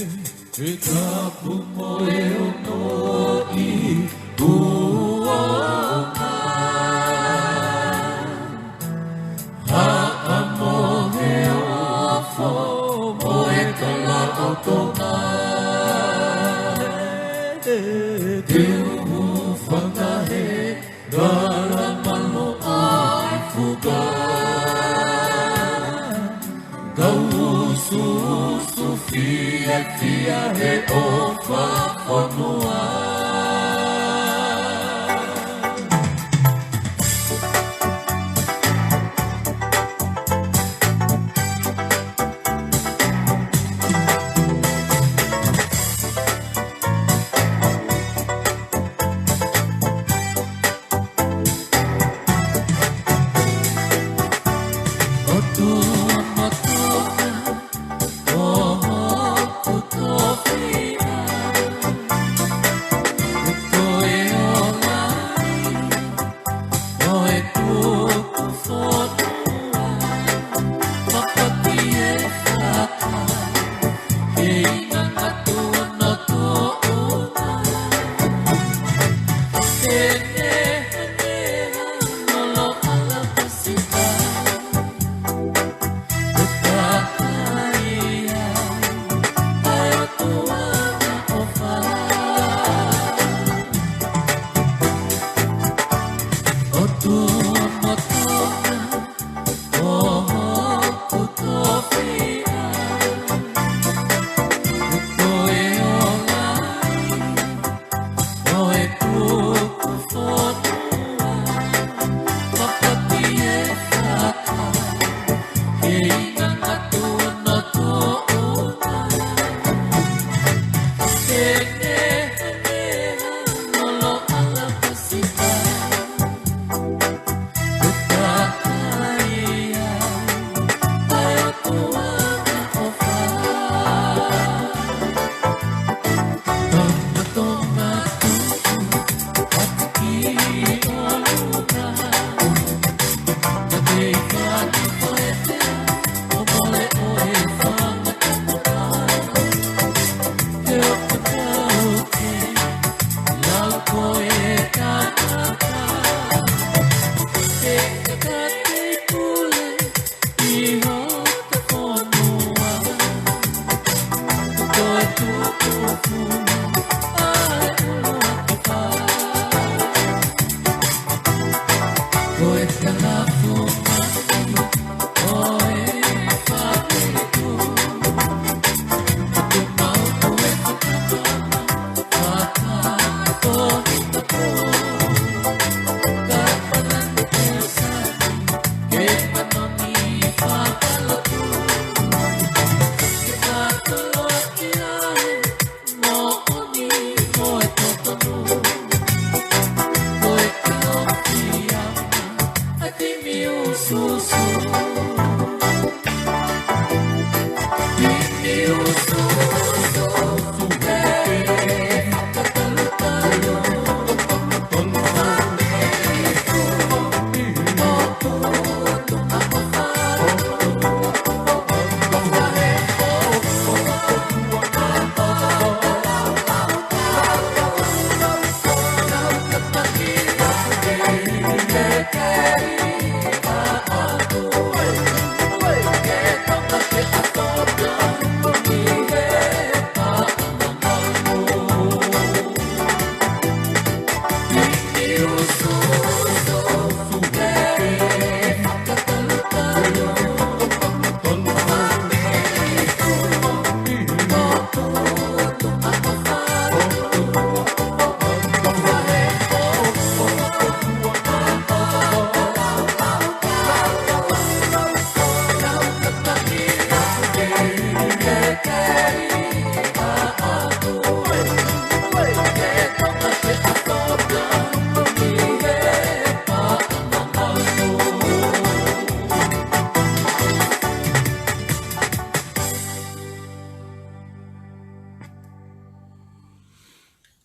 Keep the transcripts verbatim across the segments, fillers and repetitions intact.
He tapu mo e ono ʻi Kuoka. Haʻa mo e ofo mo e kala ʻo Tonga. Te u hūfanga he kala maloʻa ʻi Fuka. Kau usuusu fiefia he ʻofa fonua.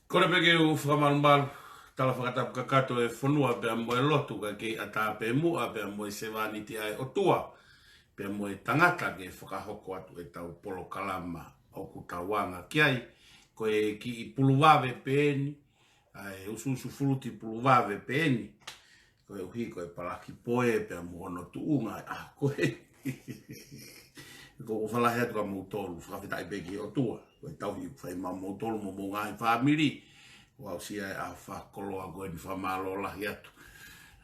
Kole pē ke u fakamalumalu, tala fakatapu kakato e fonua pea mo e lotu, ka kei ʻatā pē muʻa pea mo e sevāniti ʻa e ʻOtua pea mo e tangata ke fakahoko atu ʻetau polokalama ʻoku tau anga ki ai. Ko e kiʻi pulu vave pē eni, ʻa e usuusu fuluti pulu vave pē eni, koeʻuhi ko e palaki poe pea mo hono tuʻunga ʻa e ʻaho ko ē. Ko u falahi atu kia moutolu, fakafetaʻi pē ki he ʻOtua, ko e tauhi ʻoku fai maʻamoutolu mo homou ngaahi fāmili. Kuo aʻusia e ʻaho fakakoloa ko eni, fakamālō lahi atu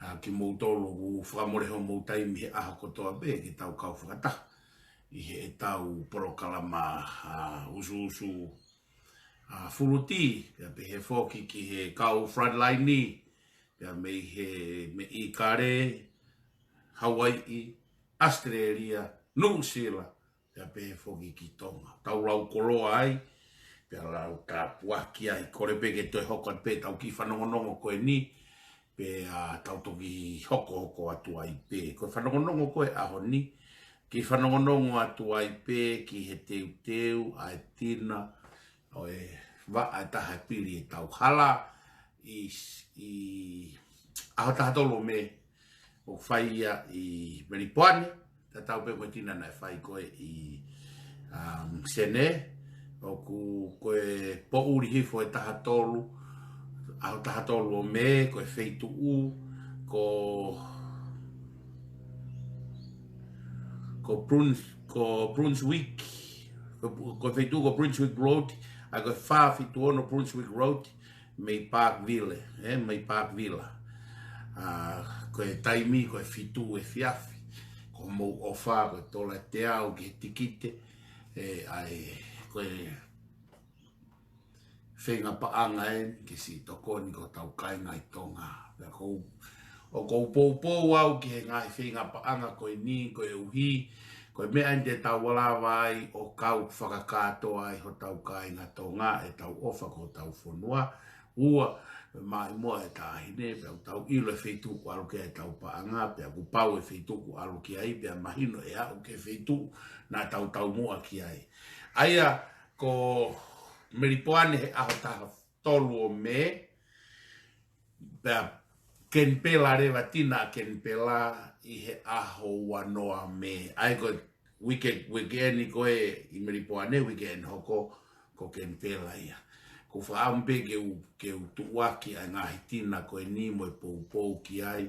ʻa kimoutolu ʻoku fakamole homou taimi he ʻaho kotoa pē ke tau kau fakataha ʻi heʻetau polokalama ʻa usuusu ʻa fuluti, pea pehē foki ki he kau frontline, pea mei he, mei ʻIkale, Hawaiʻi, Australia, New Zealand, pea pehē foki ki Tonga. Tau lau koloa ai, pea lau tāpuaki ai, kole pē ke toe hoko atu pē ʻetau kiʻi fanongonongo ko eni, pea tau toki hokohoko atu ai pē. Ko e fanongonongo ko ē ʻaho ni, kiʻi fanongonongo atu ai pē ki he teuteu ʻa e tina ʻo e vaʻa ʻe taha ʻe pili ʻetau hala ʻi, ʻi ʻaho taha tolu ʻo Mē, ʻoku fai ia ʻi Melipoane, tatau pē mo e tina naʻe fai ko ē ʻi, um, Senē, ʻoku ko e poʻuli hifo ʻe taha tolu, ʻaho taha tolu ʻo Mē, ko e feituʻu, ko, ko Bruns-, ko Brunswick, ko, ko e feituʻu ko Brunswick Road, ʻa ia ko e fā fitu ono Brunswick Road, mei Parkville, ē, mei Parkville. ʻA, ko e taimi, ko e fitu efiafi. Ko homou ʻofa, ko e tola ʻe teau ki he tikite, ē, ʻa e, ko e feinga paʻanga eni ke siʻi tokoni ki hotau kāinga ʻi Tonga. Pea ʻoku ou, ʻoku ou poupou au ki he ngaahi feinga paʻanga ko eni, koeʻuhi ko e meʻa eni te tau lava ai ʻo kau fakakātoa ai hotau kāinga Tonga, ʻetau ʻofa ki hotau fonua. Ua, maʻimoa e taʻahine, pea ʻoku tau ʻilo e feituʻu ʻoku ʻalu ki ai ʻetau paʻanga, pea kuo pau e feituʻu ʻoku ʻalu ki ai, pea mahino ʻe aʻu ki he feituʻu naʻa tau taumuʻa ki ai. ʻA ia, ko Melipoane he ʻaho taha tolu ʻo Mē, pea Kenipela leva, tina Kenipela ʻi he ʻaho ua noa Mē. ʻA ia ko e uike, uike eni ko ē ʻi Melipoane, uike eni hoko ko Kenipela ia. ʻOku ou fakaʻamu pē ke u, ke u tuʻuaki ʻa e ngaahi tina ko eni mo e poupou ki ai.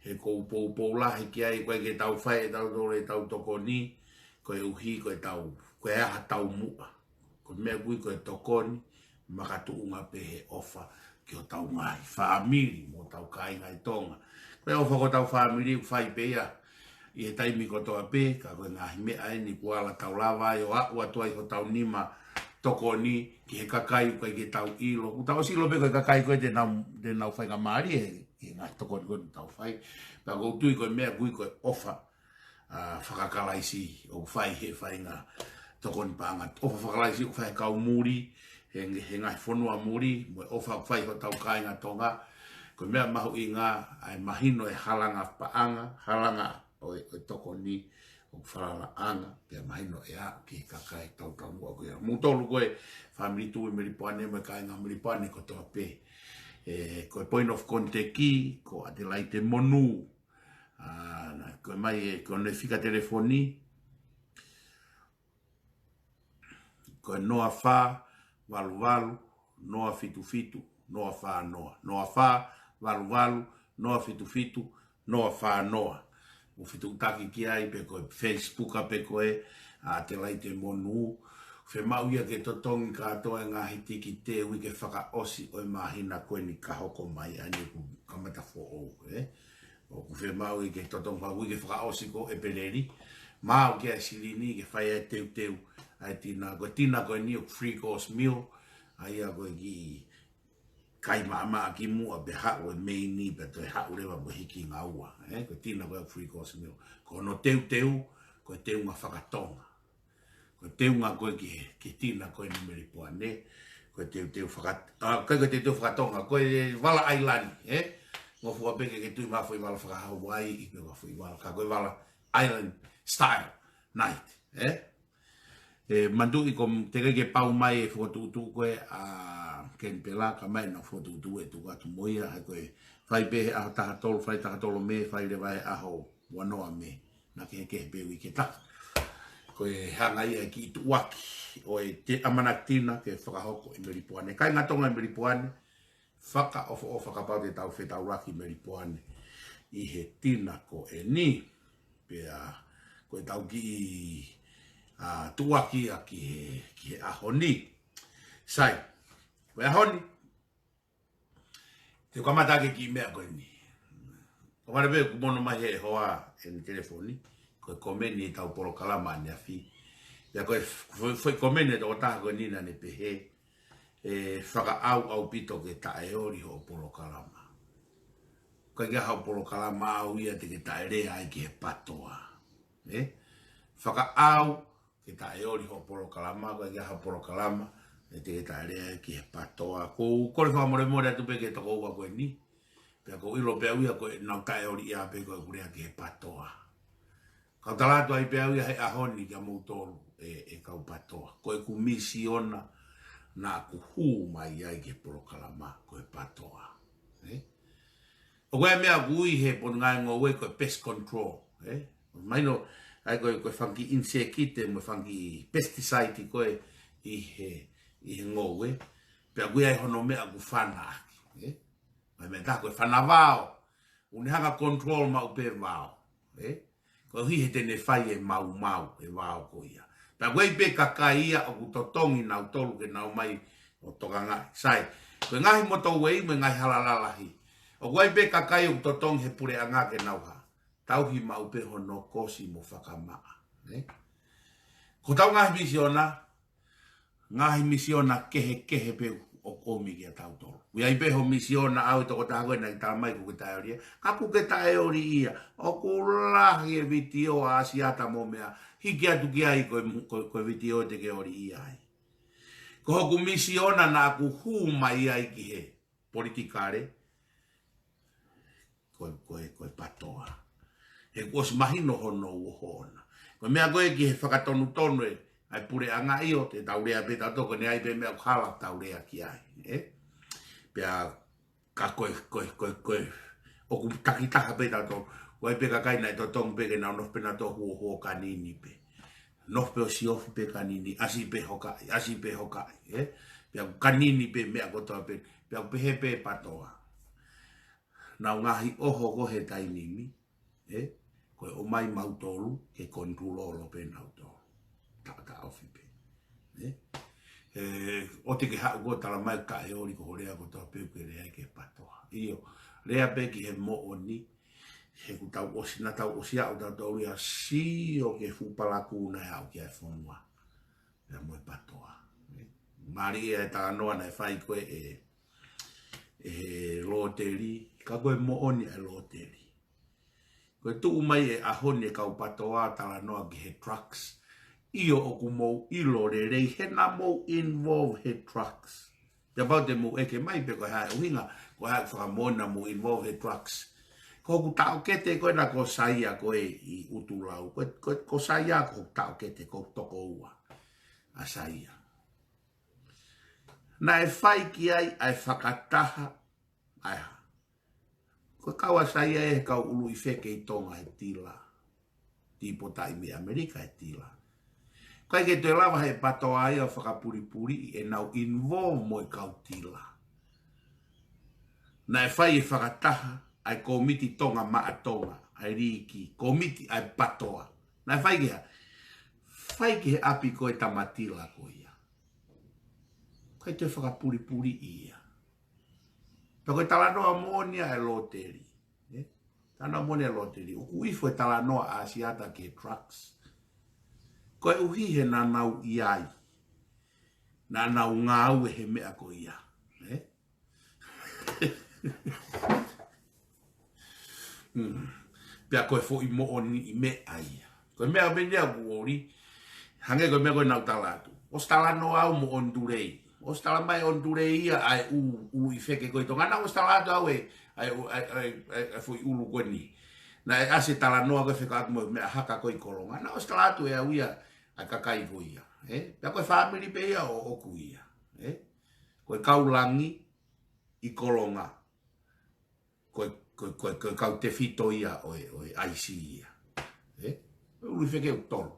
He ʻoku ou poupou lahi ki ai, ʻoku ʻikai ke tau fai ʻe tautolu ʻetau tokoni, koeʻuhi ko ʻetau, ko e ʻaho taumuʻa. Ko e meʻa ʻoku ui ko e tokoni, makatuʻunga pē he ʻofa ki hotau ngaahi fāmili mo hotau kāinga ʻi Tonga. Ko e ʻofa ki hotau fāmili ʻoku fai pē ia ʻi he taimi kotoa pē, ka ko e ngaahi meʻa eni kuo ala tau lava ai ʻo aʻu atu ai hotau nima tokoni ki he kakai ʻoku ʻikai ke tau ʻilo. ʻOku tau ʻosi ʻilo pē ko e kakai ko ē te nau, te nau faingamālie he, he ngaahi tokoni ko ē ʻoku tau fai. Pea ʻoku ou tui ko e meʻa ʻoku ui ko e ʻofa ʻa, fakakalaisi ʻoku fai he faʻahinga tokoni paʻanga. ʻOfa fakakalaisi ʻoku fai he kau muli, he, he ngaahi fonua muli, mo e ʻofa ʻoku fai hotau kāinga Tonga. Ko e meʻa mahuʻinga, ʻa e mahino e halanga paʻanga, halanga ʻo e, ʻo e tokoni ʻoku falalaʻanga, pea mahino ʻe aʻu ki he kakai tautaumuʻa ko ia. Moutolu ko e fāmili tuʻu ʻi Melipoane mo e kāinga Melipoane kotoa pē. ʻE, ko e point of contact ko Adelaide Monu, ʻa, naʻe ʻomai ʻe, ko ʻene fika telefoni, ko e noa fā valu valu, noa fitu fitu, noa fā noa. Noa fā valu valu, noa fitu fitu, noa fā noa. ʻOku fetuʻutaki ki ai pe ko e Facebook pē ko ē, ʻa Adelaide Monu. Fiemaʻu ia ke totongi kātoa e ngaahi tikite uike fakaʻosi ʻo e māhina ko eni ka hoko mai, ʻa eni ʻoku kamata foʻou, ē? ʻOku fiemaʻu ia ke totongi, uike fakaʻosi ko ʻEpeleli. Maʻu ki ai e silini ke fai ai e teuteu ʻa e tina. Ko e tina ko eni ʻoku free course meal, ʻa ia ko e kiʻi kai maʻamaʻa kimuʻa pea haʻu e meini pea toe haʻu leva mo e hiki ngaua, ē? Ko e tina ko e free course meal. Ko hono teuteu, ko e teunga faka-Tonga. Ko e teunga ko ē ki he, ki he tina ko ē ʻi Melipoane, ko e teuteu faka-, ʻa, ko e, ko e teuteu faka-Tonga, ko e vala ʻailani, ē? Ngofua pē ke ke tui mo ha foʻi vala faka-Hawaiʻi pe ko ha foʻi vala, ka ko e vala island style night, ē? ʻE, manatuʻi ko e teʻeki ke pau mai e fokotuʻutuʻu ko ē ʻa Kenipela, ka ʻomai ʻenau fokotuʻutuʻu ʻe tuku atu mo ia, he ko e fai pē he ʻaho taha tolu, fai taha tolu Mē, fai leva he ʻaho ua noa Mē. Naʻa kehekehe pē uike taha. Ko e hanga ia e kiʻi tuʻuaki ʻo e te ʻamanaki tina ke fakahoko ʻi Melipoane. Kāinga Tonga ʻi Melipoane, fakaʻofoʻofa kapau te tau fetaulaki ʻi Melipoane ʻi he tina ko eni. Pea ko e tau kiʻi, a, tuʻuaki ia ki he, ki he ʻaho ni. Sai, ko e ʻaho ni, te u kamata ʻaki e kiʻi meʻa ko eni. Ko vale pē kuo mono mai he hoa ʻene telefoni, ko e komeni ʻetau polokalama ʻaneafi. Pea ko e f-, foʻi, foʻi komeni ʻe tokotaha ko eni naʻa ne pehē, ʻe fakaʻau ʻaupito ke taʻeoli hoʻo polokalama. Ko e ʻikai ha polokalama au ia te ke taʻelea ai ki he patoa. ʻE? Fakaʻau ke taʻeoli hoʻo polokalama, ko e ʻikai ha polokalama ʻe te ke taʻelea ai ki he patoa. Ko u kole fakamolemole atu pē ki he tokoua ko eni. Pea ko u ʻilo pē au ia ko ʻenau taʻeoli ia pē ko ʻeku lea ki he patoa. Ka u tala atu ai pē au ia he ʻaho ni kia moutolu ʻe, ʻe kau patoa. Ko ʻeku misiona naʻa ku hū mai ai ki he polokalama ko e patoa. ʻE? ʻOku ʻi ai e meʻa ʻoku ui he Potungāue Ngoue ko e pest control, ʻe? Mahino, ʻa ia ko e, ko e fanga kiʻi insekite mo e fanga kiʻi pesticide ko ē ʻi he, ʻi he ngoue. Pea ʻoku ʻi ai hono meʻa ʻoku fana ʻaki, ʻe? Mai meʻa taha ko e fana vao. ʻOku ne hanga control maʻu pē vao, ʻe? Koeʻuhi he te ne fai e maumau e vao ko ia. Pea ʻoku ʻi ai pē kakai ia ʻoku totongi nautolu ke nau mai ʻo tokangaʻi. Sai, ko e ngaahi motoʻuei mo e ngaahi hala lalahi, ʻoku ʻi ai pē kakai ʻoku totongi he puleʻanga ke nau hā, tauhi maʻu pē hono kosi mo fakamaʻa, ʻe? Ko ʻetau ngaahi misiona, ngaahi misiona kehekehe pē ʻoku ʻomi kia tautolu. ʻOku ʻi ai pē ho misiona ʻaʻau e tokotaha ko ē naʻe tala mai kuo ke taʻeoli ia. Ka kuo ke taʻeoli ia. ʻOku lahi e vitiō ʻa ʻAsiata mo meʻa. Hiki atu ki ai ko e, ko e, ko e vitiō te ke oli ia ai. Ko hoku misiona naʻa ku hū mai ai ki he politikale ko e, ko e, ko e patoa. He kuo ʻosi mahino hono uho ʻona. Ko e meʻa ko ē ki he fakatonutonu ē ʻa e puleʻanga, ʻio, te tau lea pē tautolu, ko ʻene ʻi ai pē meʻa ʻoku hala tau lea ki ai, ʻe? Pea ka ko e, ko e, ko e, ko e, ʻoku takitaha pē tautolu. ʻOku ʻi ai pē kakai naʻe totongi pē ke nau nofo pē nautolu ʻo huohuo kanini pē. Nofo pē ʻo siofi pē kanini, ʻasi pē hokaʻi, ʻasi pē hokaʻi, ʻe? Pea kanini pē meʻa kotoa pē, pea ʻoku pehē pē patoa. Nau ngaahi ʻoho ko ē he taimi ni, ʻe? Ko e ʻomai mautolu ke control pē nautolu. Taʻotaʻofi pē, ʻe? ʻE, ʻoua te ke haʻu koe ʻo tala mai taʻeoli ko ho lea kotoa pē ʻoku ke lea ki he patoa. ʻIo, lea pē ki he moʻoni, he kuo tau ʻosi, naʻa tau ʻosi aʻu tautolu ia ʻo sio ki he fuʻu palakū naʻe aʻu ki ai e fonua. Pea mo e patoa, ʻe? Mālie e talanoa naʻe fai ko ē ʻe, ʻe he Loteli, ka ko e moʻoni ʻa e Loteli. Ko e tuʻu mai e ʻaho ni e kau patoa talanoa ki he drugs. ʻIo, ʻoku mou ʻilo lelei he naʻa mou involve he drugs. Pea kapau te mou ʻeke mai pe ko e hā e ʻuhinga, ko e hā e fakamoʻoni naʻa mou involve he drugs. Ko hoku taʻokete ko ē naʻa ko Saia ko ē ʻi ʻUtulau. Ko, ko, ko Saia ko hoku taʻokete, ko hoku tokoua ʻa Saia. Naʻe fai ki ai ʻa e fakataha ʻa e hā? Ko e kau ʻa Saia ʻe he kau ʻuluʻi feke ʻi Tonga he tila. Tīpotaʻi mei ʻAmelika he tila. ʻIkai ke toe lava he patoa ia ʻo fakapulipuliʻi ʻenau involve mo e kau tila. Naʻe fai e fakataha ʻa e Kōmiti Tonga Maʻa Tonga, ʻa e liiki, kōmiti ʻa e patoa. Naʻe fai ki he hā? Fai ki he ʻapi ko ē ʻo e tama tila ko ia. ʻIkai toe fakapulipuliʻi ia. Pea ko e talanoa moʻoni ia ʻa e Loteli, ʻe? Talanoa moʻoni ʻa e Loteli. ʻOku ifo e talanoa ʻa ʻAsiata ki he drugs. Koeʻuhi he naʻa nau ʻi ai. Naʻa nau ngāue he meʻa ko ia, ʻe? Hmm. Pea ko e foʻi moʻoniʻi meʻa ia. Ko e meʻa pē ia ʻoku ʻoli. Hangē ko e meʻa ko ē naʻa ku tala atu. ʻOsi talanoa au mo ʻOnitulei. ʻOsi tala mai ʻOnitulei ia ʻa e ʻu, ʻuluʻi feke ko ē ʻi Tonga. Naʻa ku ʻosi tala atu au ē, ʻa e, ʻa e, ʻa e, ʻa e, ʻa e foʻi ʻulu ko eni. Naʻe ʻasi e talanoa ko ē fekauʻaki mo e meʻa haka ko ē ʻi Kolonga. Naʻa ku ʻosi tala atu ʻe au ia ʻa e kakai ko ia, ʻe? Pea ko e fāmili pē ia ʻoʻoku ia, ʻe? Ko e kau langi ʻi Kolonga. Ko e, ko e, ko e, ko e kau tefito ia ʻo e, ʻo e ʻaisi ia. ʻE? ʻUluʻi feke ʻe tolu.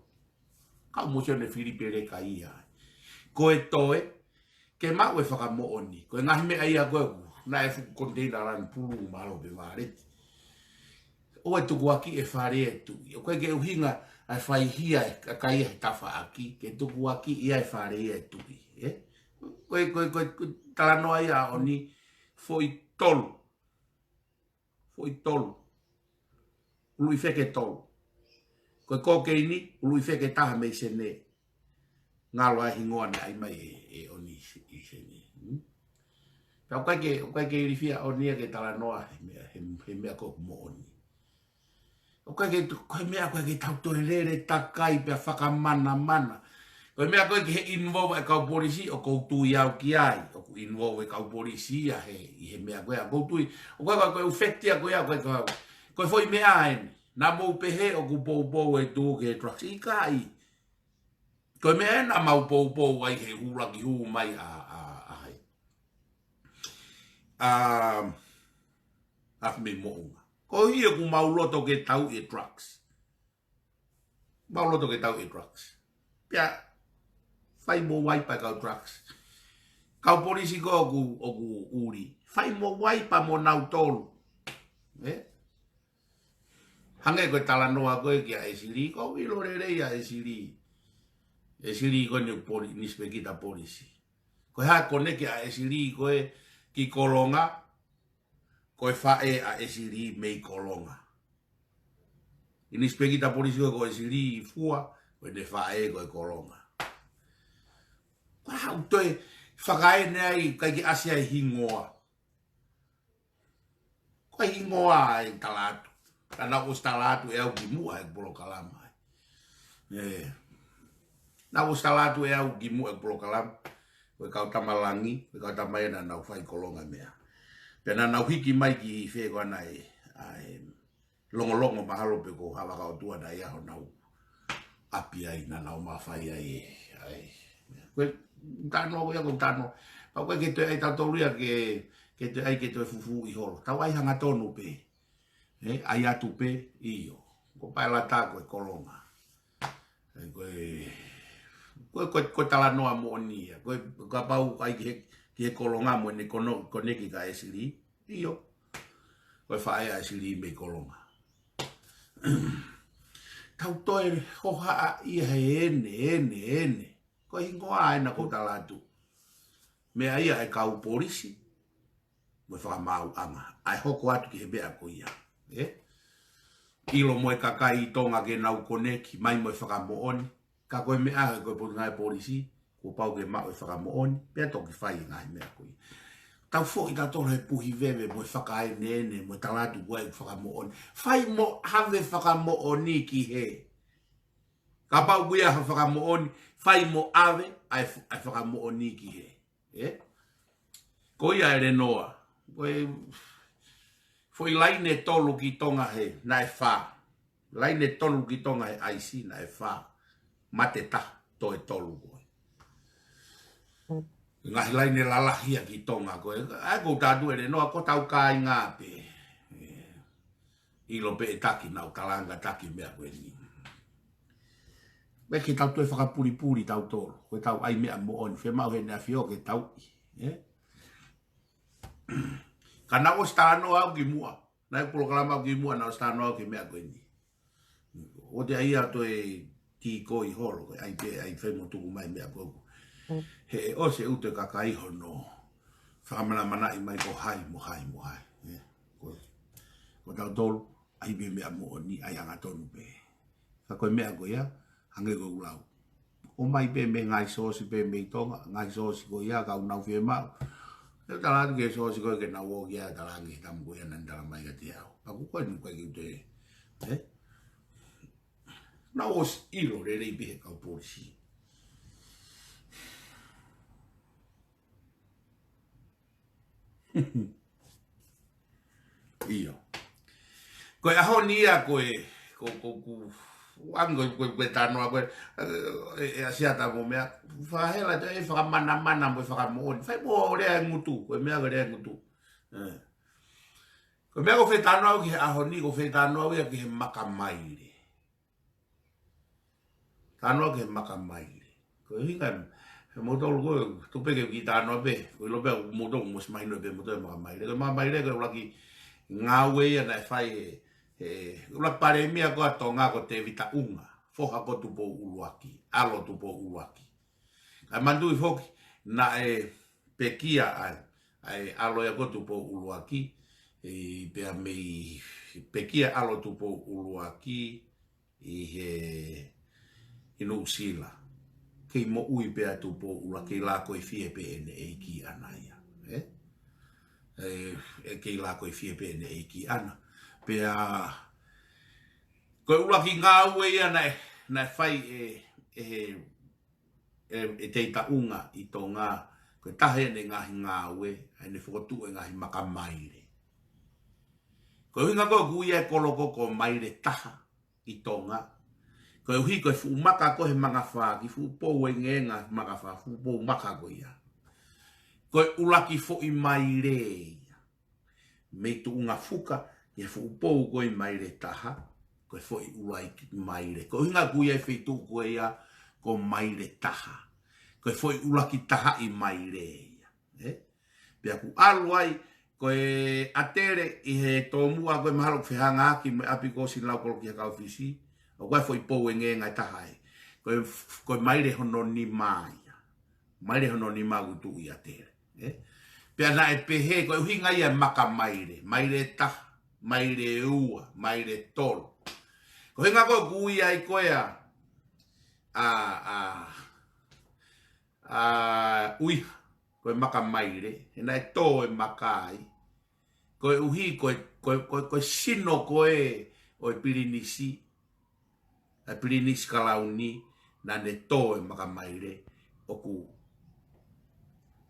Kau mo Sione Filipe Leka ia. Ko e toe, ke maʻu e fakamoʻoni. Ko e ngaahi meʻa ia ko ē, naʻe fuʻu container lanu pulu mālō pē vāleti. ʻOua ʻe tukuakiʻi e fale ʻo e tuʻi. ʻOku ʻikai ke ʻuhinga ʻa e faihia ʻa e kakai he tafaʻaki, ke tukuakiʻi ʻa e fale ʻo e tuʻi. Ē? Ko e, ko e, ko e, ko e talanoa ia ʻo e ʻaho ni, foʻi tolu. Foʻi tolu. Uluʻi feke tolu. Ko e kokeini, uluʻi feke taha mei Sene. Ngalo ai hingoa naʻe ʻai mai ʻe, ʻe ʻOni ʻi Se-, ʻi Sene. Hmm? Pea ʻoku ʻikai ke, ʻoku ʻikai ke ilifia ʻOni ia ke talanoa he meʻa, he, he meʻa ko ē ʻoku moʻoni. ʻOku ʻikai ke, ko e meʻa ʻoku ʻikai ke tau toe lele takai pea fakamanamana. Ko e meʻa ko ē ki he involve e kau polisi, ʻoku ou tui au ki ai, ʻoku involve e kau polisi ia he, ʻi he meʻa ko ē, ʻoku ou tui, ʻoku ʻikai ko e ʻufekiti ia ko ia, ʻoku ʻikai ko, ko e foʻi meʻa eni. Naʻa mou pehē ʻoku poupou e tuʻu ki he drugs, ʻikai. Ko e meʻa ena naʻa mau poupou ai he hū laki hū mai ʻa, ʻa, ʻa hai. ʻA, ʻa Fimi Moʻunga. Ko ia ʻoku mau loto ke tauʻi e drugs. Mau loto ke tauʻi e drugs. Pea, fai mo waipa e kau drugs. Kau polisi ko ē ʻoku, ʻoku ʻuli. Fai mo waipa mo nautolu. Ē? Hangē ko e talanoa ko ē kia ʻEsilī, ʻoku ou ʻilo lelei ʻa ʻEsilī. ʻEsilī ko eni poli-, nisipekita polisi. Ko e hā e konekī ʻa ʻEsilī ko ē ki Kolonga, ko e faʻē ʻa ʻEsilī mei Kolonga. ʻI nisipekita polisi ko ē ko ʻEsilī ʻi fua, ko ʻene faʻē ko ē Kolonga. Ko e hā ʻoku toe fakaene ai, ʻikai ke ʻasi ai hingoa. Ko e hingoa ʻe tala atu. Ka naʻa ʻosi tala atu ʻe au kimuʻa he polokalama. Ē. Naʻa ʻosi tala atu ʻe au kimuʻa he polokalama. Ko e kau tama langi, ko e kau tama ena naʻa nau fai Kolonga meʻa. Pea naʻa nau hiki mai ki fē ko ena ʻa e, ʻa e, longolongo mahalo pe ko Havaka ʻOtua naʻe ʻi ai honau ʻapi ai naʻa nau mafai ai ʻe, ai. Ko e talanoa ko ia ko e talanoa. Pea ʻoku ʻikai ke toe ʻai tautolu ia ke, ke toe ʻai ke toe fufuuʻi holo. Tau ʻai hangatonu pē. Ē, ʻai atu pē, ʻio. Ko Paelata ko e Kolonga. Ē, ko e, ko e, ko e, ko e talanoa moʻoni ia. Ko e, kapau ʻai ki he, ki he Kolonga mo ʻene kono-, konekī kia ʻEsilī. ʻIo. Ko e faʻē ʻa ʻEsilī mei Kolonga. Tau toe hohaʻa ia he ʻene, ʻene, ʻene. Ko e hingoa ena ʻoku ou tala atu. Meʻa ia ʻa e kau polisi. Mo e fakamaauʻanga. ʻA e hoko atu ki he meʻa ko ia. Ē? ʻIlo mo e kakai ʻi Tonga ke nau konekī, mai mo e fakamoʻoni. Ka ko e meʻa he ko e potungāue polisi, kuo pau ke maʻu e fakamoʻoni, pea toki fai e ngaahi meʻa ko ia. Tau foʻi tautolu he puhi veve mo e fakaeneene, mo e tala atu ko e fakamoʻoni. Fai mo ʻave fakamoʻoni ki hē. Kapau ʻoku ʻi ai ha fakamoʻoni, fai mo ʻave ʻa e f-, ʻa e fakamoʻoni ki hē. Ē? Ko ia ʻElenoa. Ko e foʻi laine tolu ki Tonga he, naʻe fā. Laine tolu ki Tonga he ʻaisi, naʻe fā. Mate taha, toe tolu ko ē. Ngaahi laine lalahi ia ki Tonga ko ē. ʻA ia ʻoku ou tala atu ʻElenoa, ko hotau kāinga pē. Ē. ʻIlo pē ʻe taki naʻa ku talaange taki meʻa ko eni. Meʻa ke tau toe fakapulipuli tautolu. Ko e tau ʻai meʻa moʻoni. Fiemaʻu he ʻEne ʻAfio ke tau ʻi. Ē? Ka naʻa ku ʻosi talanoa au kimuʻa. Naʻe polokalama au kimuʻa, naʻa ku ʻosi talanoa au ki he meʻa ko eni. ʻOua te ʻai ia toe kikoi holo, ko e ʻai pē, ʻai fai mo tuku mai meʻa ko ē. Mm. He ʻosi e ʻutu e kakai hono fakamanamanaʻi mai ko hai mo hai mo hai. Ē, ko, ko tautolu, ʻai pē meʻa moʻoni, ʻai hangatonu pē. Ka ko e meʻa ko ia, hangē ko ʻeku lau. ʻOmai pē mei he ngaahi soosi pē mei Tonga, ngaahi soosi ko ia, ka ʻoku nau fiemaʻu. ʻE tala atu ki he soosi ko ē ke nau ō ki ai ʻo talaange ki he tama ko ia naʻa ne tala mai kiate au. Ka ko eni ʻoku ʻikai ke u toe. Ē? Naʻa ku ʻosi ʻilo lelei pē he kau polisi. ʻIo. Ko e ʻaho ni ia ko e, ko, ko, ko, ʻoange ko e, ko e, ko e talanoa ko ē, ē, ē, ʻa Siata mo meʻa, fakahela te, ē, fakamanamana mo e fakamoʻoni. Fai mo lea e ngutu, ko e meʻa ko e lea e ngutu. Ē. Ko e meʻa ʻoku ou fie talanoa au ki he ʻaho ni, ʻoku ou fie talanoa au ia ki he makamaile. Talanoa ki he maka maile. Ko e ʻuhinga, he moutolu ko e, tuku pē ke u kiʻi talanoa pē, ko e ʻilo pē ʻoku moutolu mos mahino pē moutolu e maka maile. Ko e maka maile ko e ʻuluaki ngāue ia naʻe fai ʻe, ʻe, ʻuluaki palēmia ko ē ʻa Tonga ko Tēvita ʻUnga, foha ko Tupou ʻUluaki, ʻalo Tupou ʻUluaki. Kae manatuʻi foki, naʻe pekia ai, ʻa e ʻalo ia ko Tupou ʻUluaki, ʻi pea mei pekia ʻalo Tupou ʻUluaki, ʻi he, ʻi Nuʻusila. Kei moʻui pē ʻa Tupou ʻUluaki, kei lākoifie pē ʻene ʻeiki ʻana ia. ʻE? ʻE, ʻe kei lākoifie pē ʻene ʻeiki ʻana. Pea, ko e ʻuluaki ngāue ia naʻe, naʻe fai ʻe, ʻe, ʻe, ʻe Tēvita ʻUnga ʻi Tonga, ko e taha ʻene ngaahi ngāue, ʻa ʻene fokotuʻu e ngaahi maka maile. Ko e ʻuhinga ko ē ʻoku ui ai e kolo ko ē ko Maile Taha ʻi Tonga. Koeʻuhi ko e fuʻu maka ko ē he mangafā, ki fuʻu pou ʻengenga mangafā, fuʻu pou maka ko ia. Ko e ʻuluaki foʻi maile ia. Mei Tuʻungafuka, ki he fuʻu pou ko ē Maile Taha, ko e foʻi ʻuluaki maile. Ko e ʻuhinga ʻoku ui ai e feituʻu ko ia ko Maile Taha. Ko e foʻi ʻuluaki tahaʻi maile ia. ʻE? Pea ʻoku ʻalu ai, ko e ʻatele ʻi he tomuʻa ko ē mahalo ʻoku fehangahangai mo e ʻapi ko ē ʻo Sinilau Kolokiha Kaufisi, ʻoku ʻi ai e foʻi pou ʻengenga ʻe taha ai. Ko e, ko e maile hono nima ia. Maile hono nima ʻoku tuʻu ʻi ʻatele. ʻE? Pea naʻe pehē, ko e ʻuhinga ia e maka maile. Maile taha, maile ua, maile tolu. Ko e ʻuhinga ko ē ʻoku ui ai ko ē ʻa, ʻa, ʻa, ʻa, ʻuiha, ko e maka maile, he naʻe tō e maka ai. Koeʻuhi, ko e, ko e, ko e, ko e sino ko ē ʻo e pilinisi, ʻa e pilinisi kalauni, naʻa ne tō e maka maile, ʻoku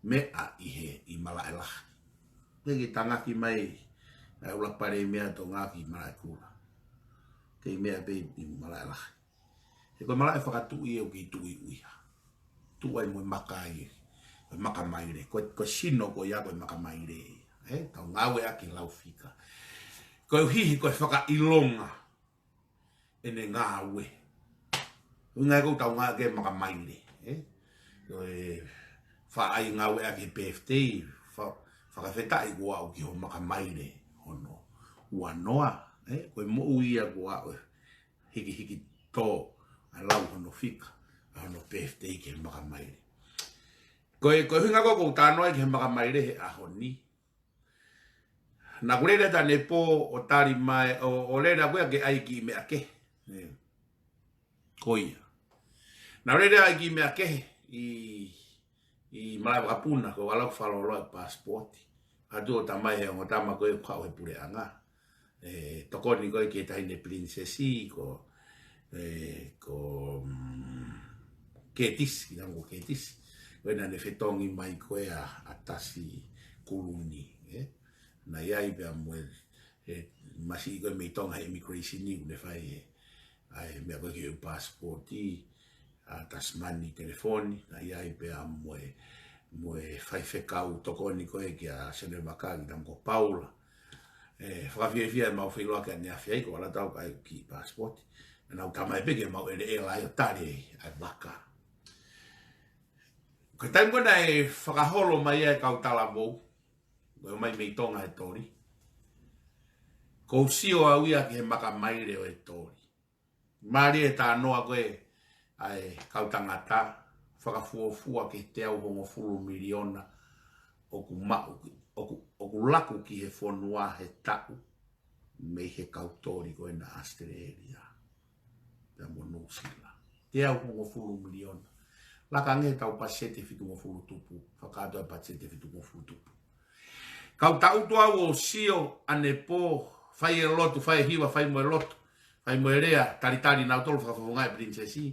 meʻa ʻi he, ʻi Malaʻelahi. Pea ke tangaki mai, ʻa e ʻuluaki palēmia ʻo Tonga ki Malaʻekula. Kei meʻa pē ʻi Malaʻelahi. He ko e malaʻe fakatuʻi ʻoku kei tuʻu ʻi ʻuiha. Tuʻu ai mo e maka ai, ko e maka maile, ko e, ko e sino ko ia ko e maka maile. ʻE, tau ngāueʻaki lau fika. Koeʻuhi ko e fakaʻilonga ʻene ngāue. ʻUhinga ia ʻoku tau ngāueʻaki e maka maile. ʻE, ko e faʻa ngāueʻaki he birthday, fa-, fakafetaʻi kuo aʻu ki hoʻo maka maile hono ua noa. ʻE, ko e moʻui ia kuo aʻu hikihiki tō, ʻa e lau hono fika, ʻa hono birthday ki he maka maile. Ko e, ko e ʻuhinga ko ē ʻoku ou talanoa ai ki he maka maile he ʻaho ni. Naʻa ku lele atu ʻanepō ʻo tali mai, ʻo, ʻo lele ʻaku ia ke ʻai kiʻi meʻa kehe. ʻE. Ko ia. Naʻa ku lele ʻai kiʻi meʻa kehe ʻi ʻi Malaʻevakapuna, ko e ʻalu ʻo fakalōloa e passport. ʻAlu atu ʻo tala mai he ongo tama ko ē ʻoku haʻu he puleʻanga. ʻE, tokoni ko ē ki he taʻahine pilinisesi ko, ʻe, ko, mm, Ketisi, ki he ongo Ketisi. Ko ē naʻa ne fetongi mai ko ē ʻa, ʻa Tasi Kuluni, ʻe. Naʻe ʻi ai pea mo e, ʻe, masiʻi ko ē mei Tonga he immigration ʻoku ne fai ʻe, ʻa e meʻa ko ē ki he passport ʻi, ʻa Tasimani Telefoni, naʻe ʻi ai pea mo e, mo e faifekau tokoni ko ē kia Sione Vaka ki he tama ko Paula. ʻE, fakafiefia ʻemau feʻiloaki ʻaneafi ai, ko e ʻalu atu ʻo ʻai kiʻi passport. Naʻa nau tala mai pē ke mau ʻeleʻela ai ʻo tali ʻa e vaka. Ko e taimi ko ē naʻe fakaholo mai ai e kau talavou, ko e ō mai mei Tonga e toli. Kuo u sio au ia ki he maka maile ʻo e toli. Mālie e talanoa ko ē ʻa e kau tangata, fakafuofua ki he teau hongofulu miliona ʻoku maʻu, ʻoku, ʻoku laku ki he fonua he taʻu mei he kau toli ko ena ʻAositelēlia pea mo Nuʻusila. Teau hongofulu miliona. Laka ange ʻetau patiseti fitungofulu tupu, fakakātoa e patiseti fitungofulu tupu. Kau tangutu au ʻo sio ʻanepō, fai e lotu, fai e hiva, fai mo e lotu, fai mo e lea, talitali nautolu fakafofonga e pilinisesi,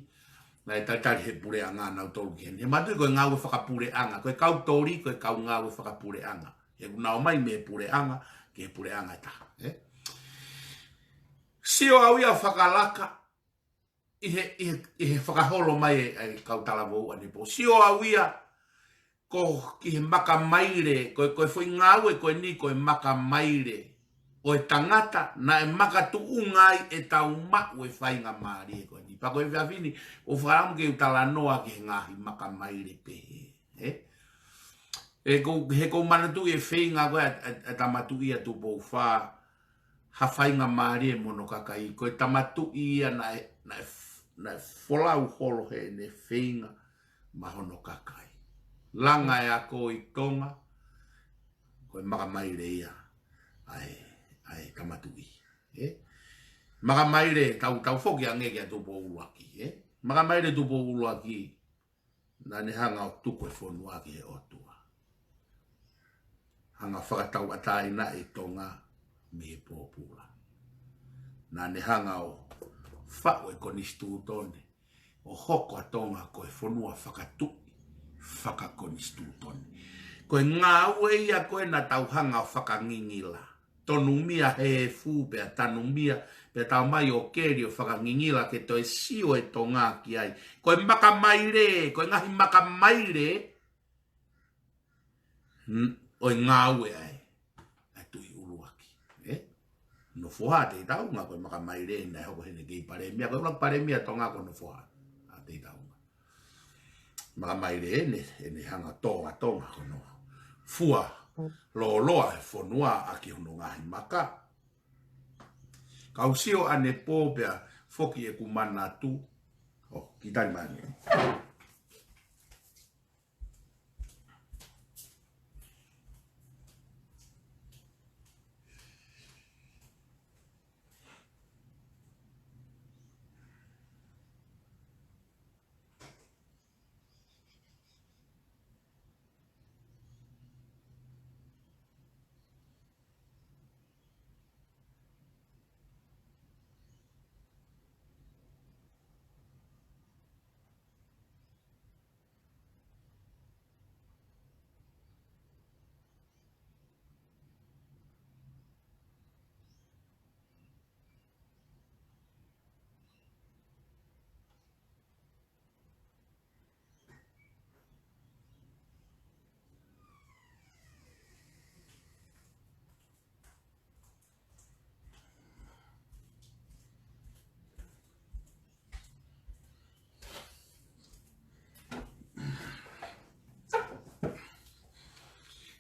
naʻe talitali he puleʻanga nautolu ki heni. He manatuʻi ko e ngāue fakapuleʻanga, ko e kau toli, ko e kau ngāue fakapuleʻanga. He ʻoku nau ō mai mei he puleʻanga ki he puleʻanga ʻe taha, ʻe. Sio au ia fakalaka, ʻi he, ʻi he, ʻi he fakaholo mai e, e kau talavou ʻanepō. Sio au ia ko ki he maka maile, ko e, ko e foʻi ngāue ko eni ko e maka maile ʻo e tangata naʻe makatuʻunga ai ʻetau maʻu e faingamālie ko eni. Pea ko e efiafi ni, ʻoku ou fakaʻamu ke u talanoa ki he ngaahi makamaile pehē. Ē? He ʻoku ou, he ʻoku ou manatuʻi e feinga ko ē ʻa, ʻa, ʻa Tama Tuʻi ʻa Tupou Fā, ha faingamālie mo hono kakai. Ko e Tama Tuʻi ia naʻe, naʻe, naʻe folau holo heʻene feinga maʻa hono kakai. Langa e ako ʻi Tonga, ko e makamaile ia ʻa e, ʻa e Tama Tuʻi. Ē? Makamaile, tau, tau foki ange kia Tupou ʻUluaki, ē? Makamaile Tupou ʻUluaki, naʻa ne hanga ʻo tuku e fonua ki he ʻOtua. Hanga ʻo fakatauʻatāinaʻi Tonga mei he pōpula. Naʻa ne hanga ʻo faʻu e konisitūtone, ʻo hoko ʻa Tonga ko e fonua fakatuʻi, fakakonisitūtone. Ko e ngāue ia ko ē naʻa tau hanga ʻo fakangingila. Tonumia he efu pea tanumia, pea tau mai ʻo keli ʻo fakangingila ke toe sio e Tonga ki ai. Ko e makamaile, ko e ngaahi makamaile, n-, ʻo e ngāue ʻa e, ʻa e Tuʻi ʻUluaki. Ē? Nofoha Teitaunga, ko e makamaile naʻe hoko heni kei palēmia, ko e ʻuluaki palēmia Tonga ko Nofoha ʻa Teitaunga. Makamaile ʻene, ʻene hanga ʻo tō ʻa Tonga ko hono fua lōloa e fonua ʻaki hono ngaahi maka. Kau sio ʻanepō pea foki ʻeku manatu. ʻO, ki tali mai ange.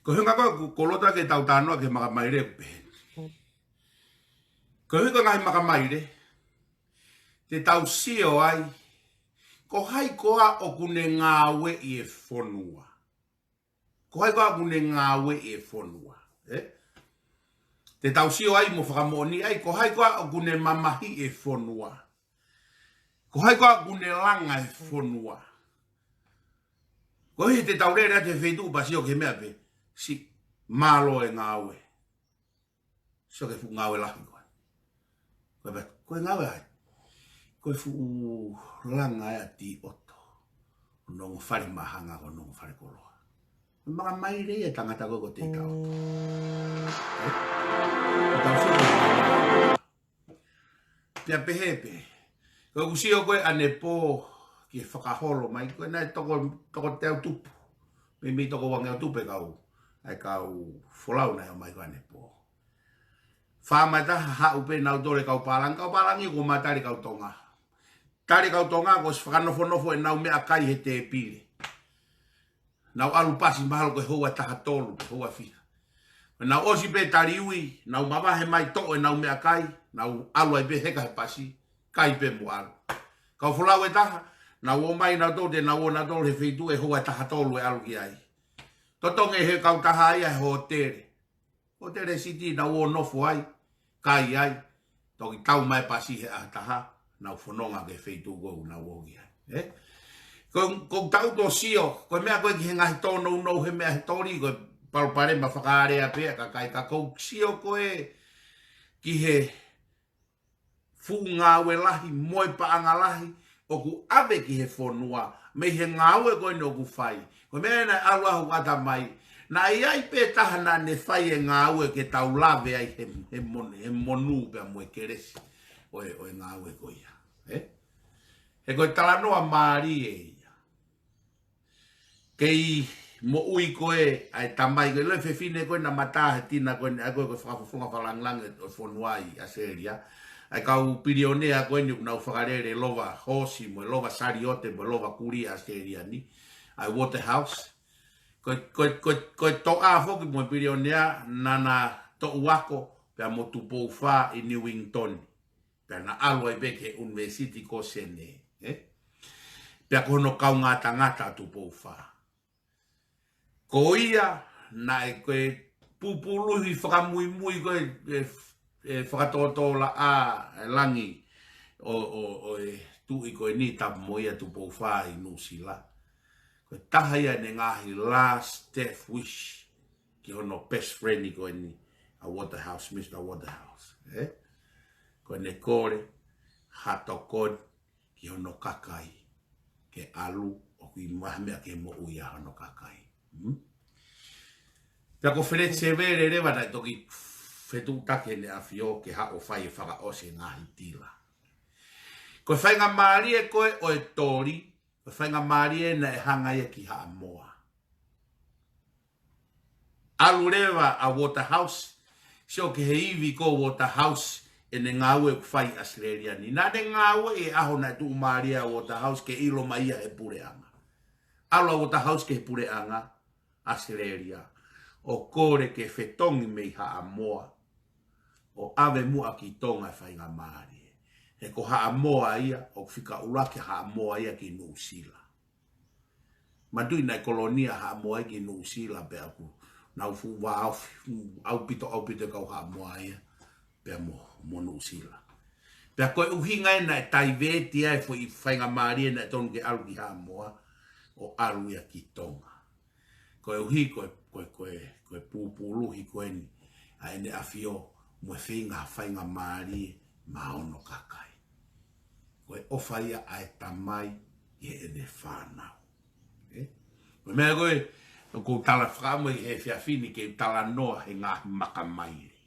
Ko e ʻuhinga ko ē ʻoku ou loto ke tau talanoa ki he makamaile ʻoku pehē ni. Ko e ʻuhi ko e ngaahi makamaile, te tau sio ai, ko hai koā ʻoku ne ngāueʻi e fonua. Ko hai koā ʻoku ne ngāueʻi e fonua. Ē? Te tau sio ai mo fakamoʻoni ai, ko hai koā ʻoku ne mamahiʻi e fonua. Ko hai koā ʻoku ne langa e fonua. Ko e ʻuhi te tau lele atu he feituʻu pea sio ki he meʻa pē, siʻi mālō e ngāue. Sio ki he fuʻu ngāue lahi ko ē. Ko e pē, ko e ngāue ai. Ko e fuʻu langa ʻa e ʻati ʻoto. Nongo fale mahanga ko nongo fale koloa. Ko e makamaile ia e tangata ko ē ko Teitaunga. Ē? Ko e tau sio ki he ngāue. Pea pehē pē. Ko ʻeku sio ko ē ʻanepō ki he fakaholo mai, ko e naʻe toko, toko teau tupu. Meimei toko uangeau tupu e kau, ʻa e kau folau naʻe ō mai ko ē ʻanepō. Fā mai taha haʻu pē nautolu e kau pālangi, kau pālangi kuo ma tali kau Tonga. Tali kau Tonga kuo ʻosi fakanofonofo ʻenau meʻakai he tēpile. Nau ʻalu pasi mahalo ko e houa ʻe taha tolu, houa ʻe fiha. Nau ʻosi pē tali ui, nau mavahe mai toʻo ʻenau meʻakai, nau ʻalu ai pē heka he pasi, kai pē mo ʻalu. Kau folau ʻe taha, nau ō mai nautolu, te nau ō nautolu he feituʻu ʻe houa ʻe taha tolu ʻe ʻalu ki ai. Totongi he kautaha ia he hōtele. Hōtele Siti, nau ō nofo ai, kai ai, toki tau mai pasi he ʻaho ʻe taha, nau fononga ki he feituʻu ko ē ʻoku nau ō ki ai. Ē? Ko, ko e tau tō sio, ko e meʻa ko ē ki he ngaahi tōnounou he meʻa he toli, ko e palopalema fakaʻalea pē ʻa e kakai ka ko e sio ko ē ki he fuʻu ngāue lahi, mo e paʻanga lahi, ʻoku ʻave ki he fonua, mei he ngāue ko eni ʻoku fai. Ko e meʻa naʻe ʻalu ʻa hoku ʻatamai, naʻe ʻi ai pē taha naʻa ne fai e ngāue ke tau lave ai he, he mon-, he monū pea mo e kelesi ʻo e, ʻo e ngāue ko ia. Ē? He ko e talanoa mālie ia. Kei moʻui ko ē ʻa e tamai ko ē, ʻilo e fefine ko ē naʻe mata he tina ko ē, ʻa ē ko ē ko e fakafofonga fakalāngilangi ʻo e fonua ʻi ʻAositelēlia. ʻa e kau pilionea ko eni ʻoku nau fakalele lova hoosi mo e lova saliote mo e lova kulī ʻAositelēlia ni, ʻa e Waterhouse. Ko e, ko e, ko e, ko e toʻa foki mo e pilionea naʻa na toʻu ako pea mo Tupou Fā ʻi Newington. Pea na ʻalu ai pē ki he ʻunivēsiti ko Senē, ē? Pea ko hono kaungā tangata ʻa Tupou Fā. Ko ia naʻe ko e pupuluhi fakamuimui ko e, e, e fakatōtōlaʻā e langi ʻo, ʻo, ʻo e tuʻi ko eni, tapu mo ia, Tupou Fā ʻi Nuʻusila. Ko e taha ia ʻene ngaahi last death wish ki hono best friend ko eni, ʻa Waterhouse, Mr Waterhouse, ē? Ko ʻene kole ha tokoni ki hono kakai, ke ʻalu ʻoku ʻi ai ha meʻa ke moʻui ai hono kakai. Hmm? Pea ko Feleti Sevele leva naʻe toki fetuʻutaki ʻEne ʻAfio ke haʻu ʻo fai e fakaʻosi e ngaahi tila. Ko e faingamālie ko ē ʻo e toli, ko e faingamālie naʻe hanga ia ki Haʻamoa. ʻAlu leva ʻa Waterhouse, sio ki he ivi ko Waterhouse, ʻene ngāue ʻoku fai ʻi ʻAositelēlia ni. Naʻa ne ngāueʻi e ʻaho naʻe tuʻumālie ai ʻa Waterhouse ke ʻilo mai ia he puleʻanga. ʻAlu ʻa Waterhouse ki he puleʻanga ʻAositelēlia ʻo kole ke fetongi mei Haʻamoa ʻo ʻave muʻa ki Tonga e faingamālie. He ko Haʻamoa ia, ʻoku fika ʻuluaki Haʻamoa ia ki Nuʻusila. Manatuʻi naʻe kolonia Haʻamoa ia ki Nuʻusila, pea ʻoku nau fuʻu vāofi ʻaupito, ʻaupito e kau Haʻamoa ia pea mo, mo Nuʻusila. Pea ko e ʻuhinga ia naʻe taiveti ai e foʻi faingamālie naʻe tonu ke ʻalu ki Haʻamoa ʻo ʻalu ia ki Tonga. Koeʻuhi ko e, ko e, ko e, ko e pupuluhi ko eni ʻa ʻEne ʻAfio mo e feinga ha faingamālie maʻa hono kakai. Ko e ʻofa ia ʻa e tamai ki heʻene fānau. Ē? Ko e meʻa ko ē ʻoku ou tala fakaʻamu he efiafi ni ke u talanoa he ngaahi makamaile.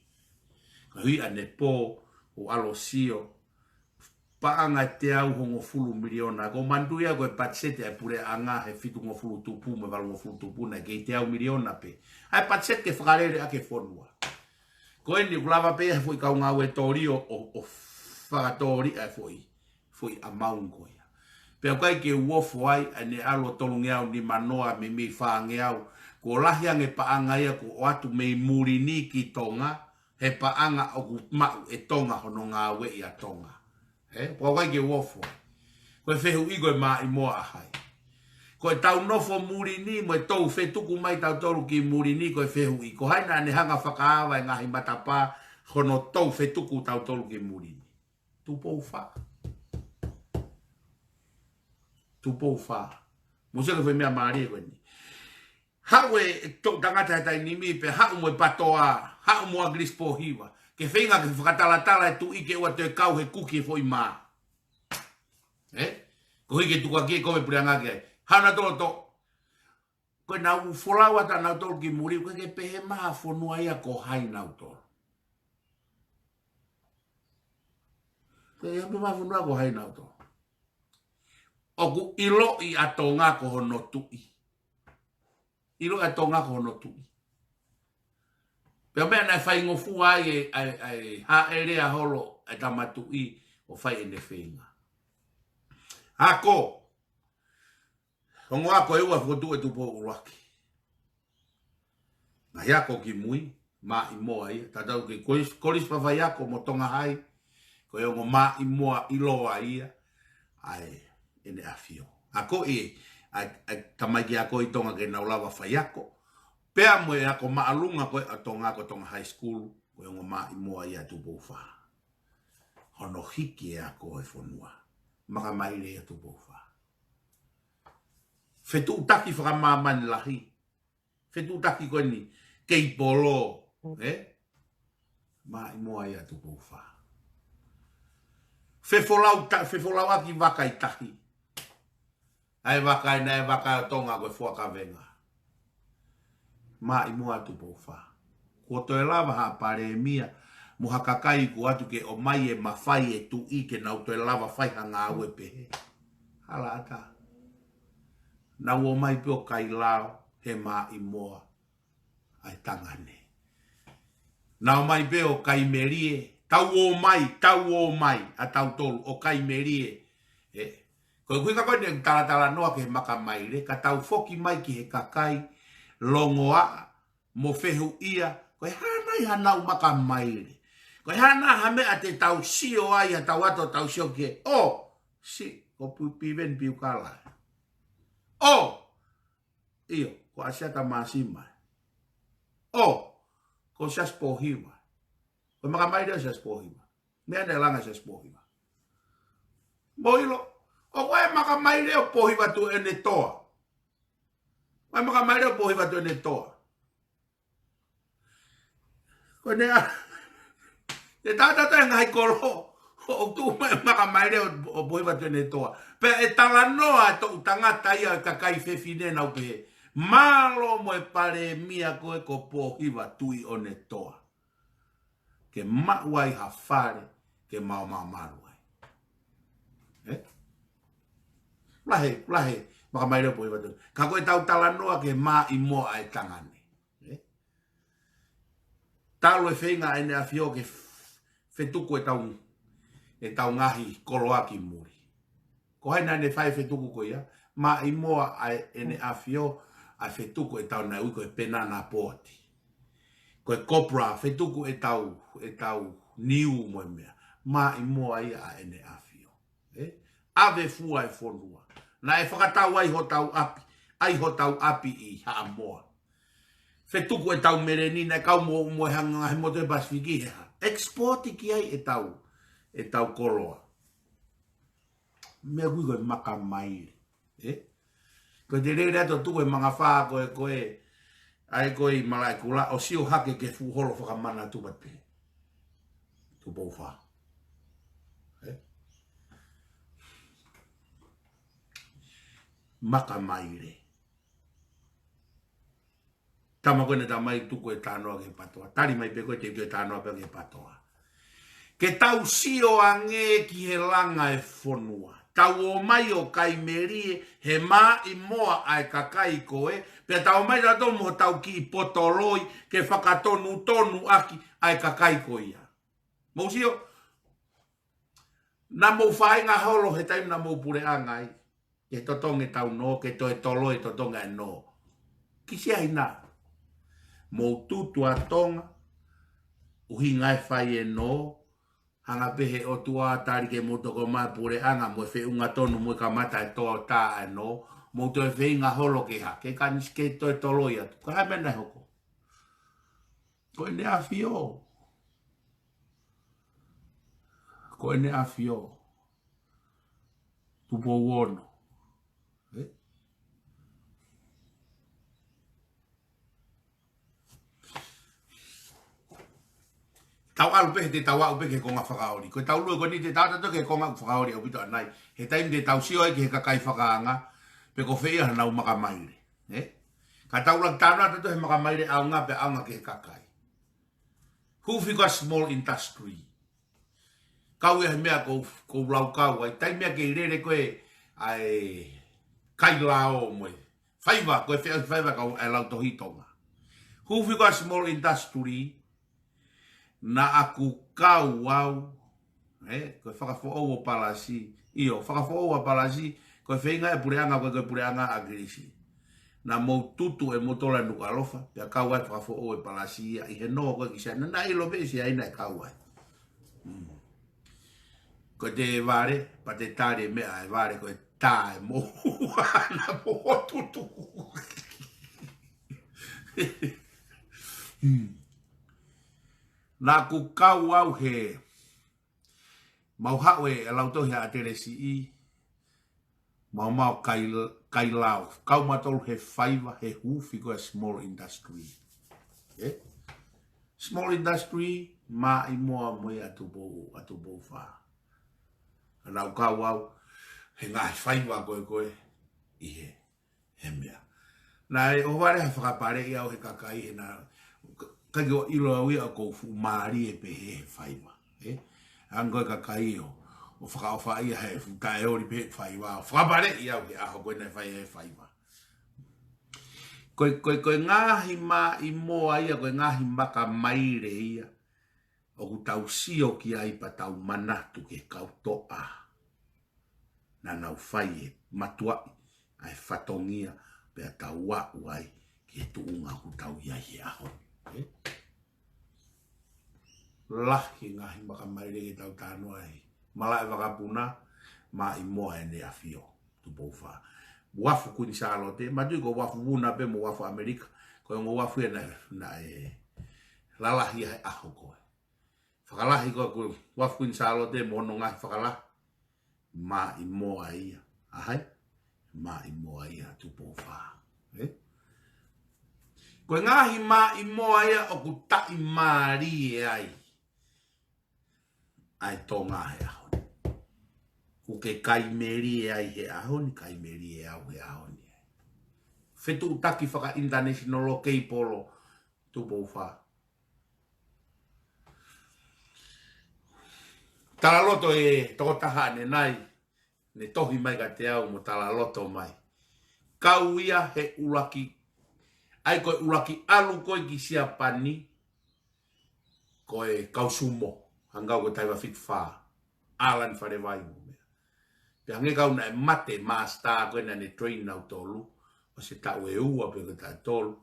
Koeʻuhi ʻanepō ʻoku ou ʻalu ʻo sio paʻanga ʻe teau hongofulu miliona. Ko e manatuʻi ia ko e patiseti ʻa e puleʻanga he fitungofulu tupu mo e valungofulu tupu naʻe kei teau miliona pē ʻa e patiseti ke fakalele ʻaki e fonua. Ko eni ʻoku lava pē ia he foʻi kau ngāue toli ʻo, ʻo, ʻo fakatoli ʻa e foʻi, foʻi amount ko ia. Pea ʻoku ʻikai ke u ofo ai ʻa ʻene ʻalu ʻo tolungeau nimanoa meimei fāngeau. Kuo lahi ange paʻanga ia kuo ʻoatu mei muli ni ki Tonga, he paʻanga ʻoku maʻu ʻe Tonga hono ngāueʻi ʻa Tonga. Ē, pea ʻoku ʻikai ke u ofo ai. Ko e fehuʻi ko e maʻimoa ʻa hai? Ko e tau nofo muli ni mo e tou fetuku mai tautolu ki muli ni, ko e fehuʻi, ko hai naʻa ne hanga fakaava e ngaahi matapā hono tou fetuku tautolu ki muli ni? Tupou Fā. Tupou Fā. Mou sio ki he foʻi meʻa mālie ko eni. Haʻu e toʻu tangata he taimi ni pea haʻu mo e PTOA, haʻu mo ʻAkilisi Pōhiva, ke feinga ke fakatalatala e tuʻi ke ʻoua toe kau he kuki e foʻi mā. Ē? Koeʻuhi ke tukuakiʻi e kove puleʻanga ki ai. Haʻu nautolu ʻo toʻo. Ko ʻenau folau atu ʻanautolu ki muli, ʻoku ʻikai ke pehē mai ha fonua ia ko hai nautolu. ʻIkai ke pehē mai ha fonua ko hai nautolu. ʻOku ʻiloʻi ʻa Tonga ko hono tuʻi. ʻIloʻi ʻa Tonga ko hono tuʻi. Pea meʻa naʻe faingofua ai e, ʻa e, ʻa e hāʻele ʻa holo ʻa e tama tuʻi ʻo fai ʻene feinga. Ako. Ongo ako ʻe ua fokotuʻu ʻe Tupou ʻUluaki. Ngaahi ako kimui, maʻimoa ia, tatau ki he Kolisi, Kolisi Fafaiako mo Tonga Hai, ko e ongo maʻimoa ʻiloa ia ʻa e, ʻEne ʻAfio. Akoʻi ʻa e, ʻa e tamaiki ako ʻi Tonga ke nau lava faiako, pea mo e ako māʻolunga ko ē ʻa Tonga ko Tonga High School, ko e ongo maʻimoa ia ʻa Tupou Fā. Hono hiki e ako ʻo e fonua. Makamaile ia ʻa Tupou Fā. Fetuʻutaki fakamāmani lahi. Fetuʻutaki ko eni, kei polo, ē? Maʻimoa ia ʻa Tupou Fā. Fefolau ta-, fefolauʻaki vaka ʻi tahi. ʻA e vaka ē naʻe vaka ʻo Tonga ko e Fuakavenga. Maʻimoa ʻa Tupou Fā. Kuo toe lava ha palēmia mo ha kakai kuo ʻoatu ke ʻomai e mafai e tuʻi ke nau toe lava fai ha ngāue pehē? Hala ʻatā. Nau ō mai pē ʻo kai lao he maʻimoa ʻa e tangane. Nau ō mai pē ʻo kai melie, Tau ō mai, tau ō mai, ʻa tautolu ʻo kai melie. ʻE, ko e ʻuhinga ko eni ʻeku talatalanoa ki he makamaile, ka tau foki mai ki he kakai longoaʻa mo fehuʻia, ko e hā nai haʻanau makamaile? Ko e hā nai ha meʻa te tau sio ai, ʻa tau ʻalu ʻo tau sio ki ai, ʻo, si, ko Pu-, Piveni Piukala. ʻO, ʻio, ko ʻAsiata Māsima. ʻO, ko Siaosi Pōhiva. Ko e makamaile ʻo Siaosi Pōhiva. Meʻa naʻe langa ʻe Siaosi Pōhiva. Mou ʻilo, ʻoku ʻi ai e makamaile ʻo Pōhiva Tuʻiʻonetoa. ʻOku ʻi ai e makamaile ʻo Pōhiva Tuʻiʻonetoa. Ko ʻene ʻa, te tau tautau he ngaahi kolo, ʻoku tuʻu mai e makamaile ʻo, ʻo Pōhiva Tuʻiʻonetoa. Pea ʻe talanoa e toʻu tangata ia ʻo e kakai fefine naʻa nau pehē, mālō mo e palēmia ko ē ko Pōhiva Tuʻiʻonetoa. Ke maʻu ai ha fale, ke maumau malu ai. ʻE? Lahi, lahi, makamaile ʻo Pōhiva Tuʻi. Ka ko ʻetau talanoa ki he maʻimoa ʻa e tangata ni. ʻE? Talu e feinga ʻa ʻEne ʻAfio ke f-, fetuku ʻetau, ʻetau ngaahi koloa ki muli. Ko hai naʻa ne fai e fetuku ko ia? Maʻimoa ʻa ʻEne ʻAfio ʻa e fetuku ʻetau naʻe ui ko e penana pōti. Ko e Cobra, fetuku ʻetau, ʻetau niu mo e meʻa. Maʻimoa ia ʻa ʻEne ʻAfio. ʻE? ʻAve fua e fonua. Naʻe fakatau ai hotau ʻapi, ʻai hotau ʻapi ʻi Haʻamoa. Fetuku ʻetau meleni, naʻe kau mo, mo e hanga he motu e Pasifiki he hā. Export ki ai ʻetau, ʻetau koloa. Meʻa ʻoku ui ko e makamaile. ʻE? Ko e te lele atu ʻo tuku e mangafā ko ē, ko ē, ʻa ē ko ē ʻi Malaʻekula, ʻo sio hake ki he fuʻu holo fakamanatu pē. Tupou Fā. ʻE? Makamaile. Tama ko ē naʻe tala mai tuku e talanoa ki he PTOA. Tali mai pē ko ē te u toe talanoa pē ki he PTOA. Ke tau sio ange ki he langa e fonua. Tau ō mai ʻo kai melie he maʻimoa ʻa e kakai ko ē. Pea tau ō mai tautolu mo hotau kiʻi potoloi ke fakatonutonu ʻaki ʻa e kakai ko ia. Mou sio, naʻa mou feinga holo he taimi naʻa mou puleʻanga ai. Ke totongi ʻetau nō, ke toe toloi e totongi e nō. Kiʻi siʻi ʻaina. Mou tutu ʻa Tonga, ʻuhinga e fai e nō, hanga pē he ʻOtua ʻo tali ke mou toko mai puleʻanga mo e feʻunga tonu mo e kamata e tō tā e nō, mou toe feinga holo ke hā, ke kanisi ke toe toloi atu. Ko e hā e meʻa naʻe hoko? Ko ʻEne ʻAfio. Ko ʻEne ʻAfio. Tupou Ono. ʻE? Tau ʻalu pē, te tau aʻu pē ki he konga fakaoli. Ko ʻetau lue ko eni te tau tautau ki he konga fakaoli ʻaupito ʻanai. He taimi te tau sio ai ki he kakai fakaanga, pe ko fē ia haʻanau makamaile. ʻE? Ka tau laka talanoa tautau he makamaile ʻaonga pea ʻaonga ki he kakai. Hūfia ko e small industry. Kau ia he meʻa ʻoku ou, ʻoku ou laukau ai. Taimi ia kei lele ko ē ʻa e kai lao mo e faiva, ko e feʻauhi faiva kau ʻa e lautohi Tonga. Hūfia ko e small industry, naʻa ku kau au, ʻe, ko e fakafoʻou ʻo Palasi, ʻio, fakafoʻou ʻa Palasi, ko e feinga e puleʻanga, ko e, ko e puleʻanga ʻAkilisi. Naʻa mou tutu ʻe motola Nukuʻalofa, pea kau ai fakafoʻou e Palasi ia, ʻi he nō ko ē ki Siaina, naʻe ʻilo pē ʻe Siaina ʻe kau ai. Mm. Ko e te vale, pea te tali e meʻa e vale, ko e tā e mou, naʻa mou tutu. Mm. Naʻa ku kau au he, mau haʻu e lautohi ʻa ʻAtelesiʻi, mau mau kai, kai lao. Kau mautolu he faiva, he hūfia ko e small industry. ʻE? Small industry, maʻimoa mo ia ʻa Tupou, ʻa Tupou Fā. Naʻa ku kau au, he ngaahi faiva ko ē ko ē, ʻi he he meʻa. Naʻe ʻohovale ha fakapaleʻi au he kakai he naʻe, ka, ʻikai ke u ʻilo au ia ʻoku ou fuʻu mālie pē he faiva. ʻE? Hangē ko e kakai ʻo, ʻo fakaʻofaʻia he fuʻu taʻeoli pē he faiva. Fakapaleʻi au he ʻaho ko ē naʻe fai he faiva. Ko e, ko e, ko e ngaahi maʻimoa ia, ko e ngaahi makamaile ia. ʻoku tau sio ki ai pea tau manatu ki he kau toʻa naʻa nau fai e matuaʻi ʻa e fatongia pea tau aʻu ai ki he tuʻunga ʻoku tau ʻi ai he ʻaho ni. Ē? Lahi ngaahi maka maile ke tau tānoa ai. Malaʻe vakapuna, maʻimoa ʻEne ʻAfio, Tupou Fā. Uafu Kuini Sālote, mātuʻaki ko e uafu Vuna pē mo e uafu ʻAmelika, ko e ongo uafu ia naʻe, naʻe lalahi ai he ʻaho ko ē. Fakalahi ko ē ko e uafu Kuini Sālote mo hono ngaahi fakalahi. Maʻimoa ia. ʻA hai? Maʻimoa ia Tupou Fā. Ē? Ko e ngaahi maʻimoa ia ʻoku taʻimālie ai ʻa e Tonga he ʻaho ni. ʻOku ke kai melie ai he ʻaho ni, kai melie au he ʻaho ni. Fetuʻutaki faka-international kei polo Tupou Fā. Talaloto e tokotaha ʻanenai, ne tohi mai kiate au mo talaloto mai. Kau ia he ʻuluaki, ʻa ia ko e ʻuluaki ʻalu ko ē ki Siapani, ko e kau sumo, hangē ko Taiva Fik Fā, ʻAlani Falevai mo meʻa. Pea hangē kau naʻe mate master ko ē naʻa ne train nautolu, ʻosi e taʻu ʻe ua pe ko e taʻu ʻe tolu.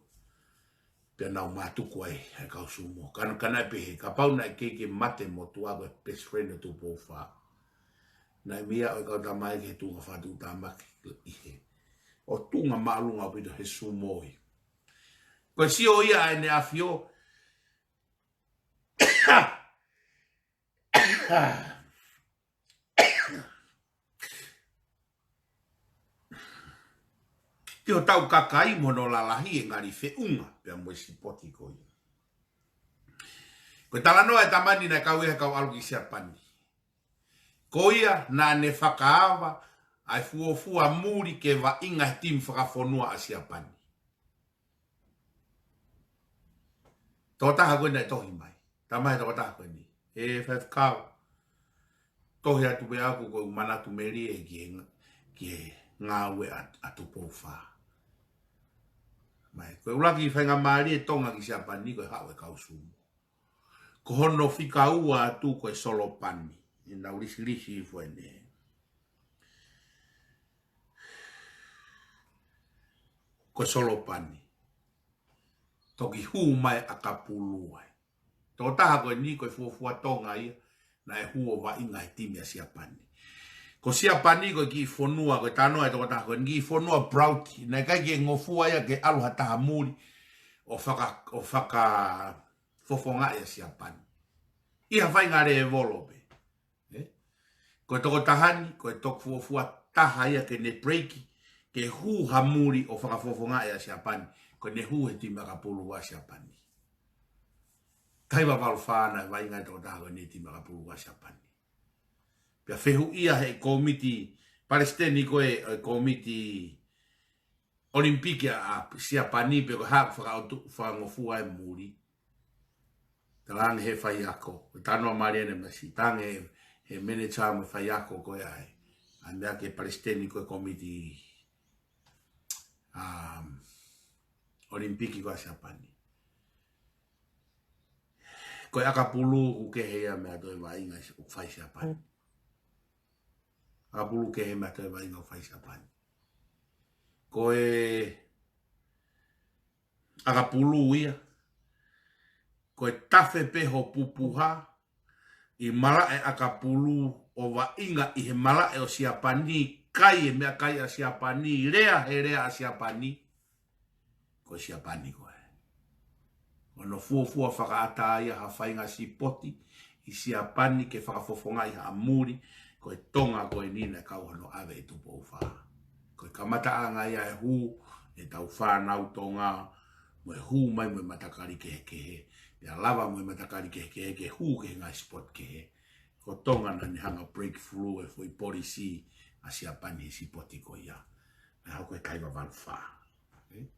Pea nau mātuku ai ʻa e kau sumo. Ka naʻe, ka naʻe pehē, kapau naʻe kei ke mate motuʻa ko e best friend ʻo Tupou Fā, naʻe meʻa ʻo e kau tamai ki he tuʻunga fakatuʻutāmaki ʻi he, ʻo tuʻunga māʻolunga ʻaupito he sumo ia. Ko e sio ia ʻa ʻEne ʻAfio ki hotau kakai mo hono lalahi e ngali feʻunga pea mo e sipoti ko ia. Ko e talanoa e tamani naʻe kau ia he kau ʻalu ki Siapani. Ko ia naʻa ne fakaava ʻa e fuofua muli ke vaʻinga he timi fakafonua ʻa Siapani. Tokotaha ko ē naʻe tohi mai. Tamai tokotaha ko eni. ʻE faifekau, tohi atu pē ʻaku ko e manatu melie ki he nga-, ki he ngāue ʻa, ʻa Tupou Fā. Mai, ko e ʻuluaki faingamālie Tonga ki Siapani ko e haʻu e kau sumo. Ko hono fika ua atu ko e Solopani. ʻI nau lisilisi fo ene. Ko e Solopani. Toki hū mai ʻAkapulu ai. Tokotaha ko eni ko e fuofua Tonga ia, naʻe hū ʻo vaʻinga he timi ʻa Siapani. Ko Siapani ko e kiʻi fonua, ko e talanoa e tokotaha ko eni, kiʻi fonua brauti, naʻe ʻikai ke ngofua ia ke ʻalu ha taha muli ʻo faka-, ʻo fakafofongaʻi ʻa Siapani. ʻI ha faʻahinga lēvolo pē. Ē? Ko e tokotaha ni, ko e tokofuofua taha ia ke ne break, ke hū ha muli ʻo fakafofongaʻi ʻa Siapani, ko ʻene hū he timi ʻAkapulu ʻa Siapani. Taiva valu fā naʻe vaʻinga e tokotaha ko eni he timi ʻAkapulu ʻa Siapani. Pea fehuʻia he kōmiti, palesiteni ko ē ʻo e kōmiti ʻOlimipiki ʻa, ʻa Siapani pe ko e hā ʻoku fakaʻotu, fakangofua e muli. Talaange he faiako, ko e talanoa mālie ʻanenai, talaange he, he manager mo e faiako ko ē ʻa e, ʻa e meʻa ki he palesiteni ko ē kōmiti, um, ʻOlimipiki ko ē ʻa Siapani. Ko e ʻAkapulu ʻoku kehe ia mei he toe vaʻinga ʻoku fai Siapani. ʻAkapulu kehe mei he toe vaʻinga ʻoku fai Siapani. Ko e ʻAkapulu ia. Ko e tafe pē ho pupuha ʻi malaʻe ʻAkapulu ʻo vaʻinga ʻi he malaʻe ʻo Siapani, kai e meʻakai ʻa Siapani, lea he lea ʻa Siapani. Ko Siapani ko ē. Hono fuofua fakaʻatā ia ha faʻahinga sipoti ʻi Siapani ke fakafofongaʻi ha muli, ko e Tonga ko eni naʻe kau hono ʻave ʻe Tupou Fā. Ko e kamataʻanga ia e hū ʻetau fānau Tonga, mo e hū mai mo e matakali kehekehe, pea lava mo e matakali kehekehe ke hū ki he ngaahi sipoti kehe. Ko Tonga naʻa ne hanga breakthrough e foʻi polisi ʻa Siapani he sipoti ko ia. Naʻe hoko he Taiva valu fā. Ē?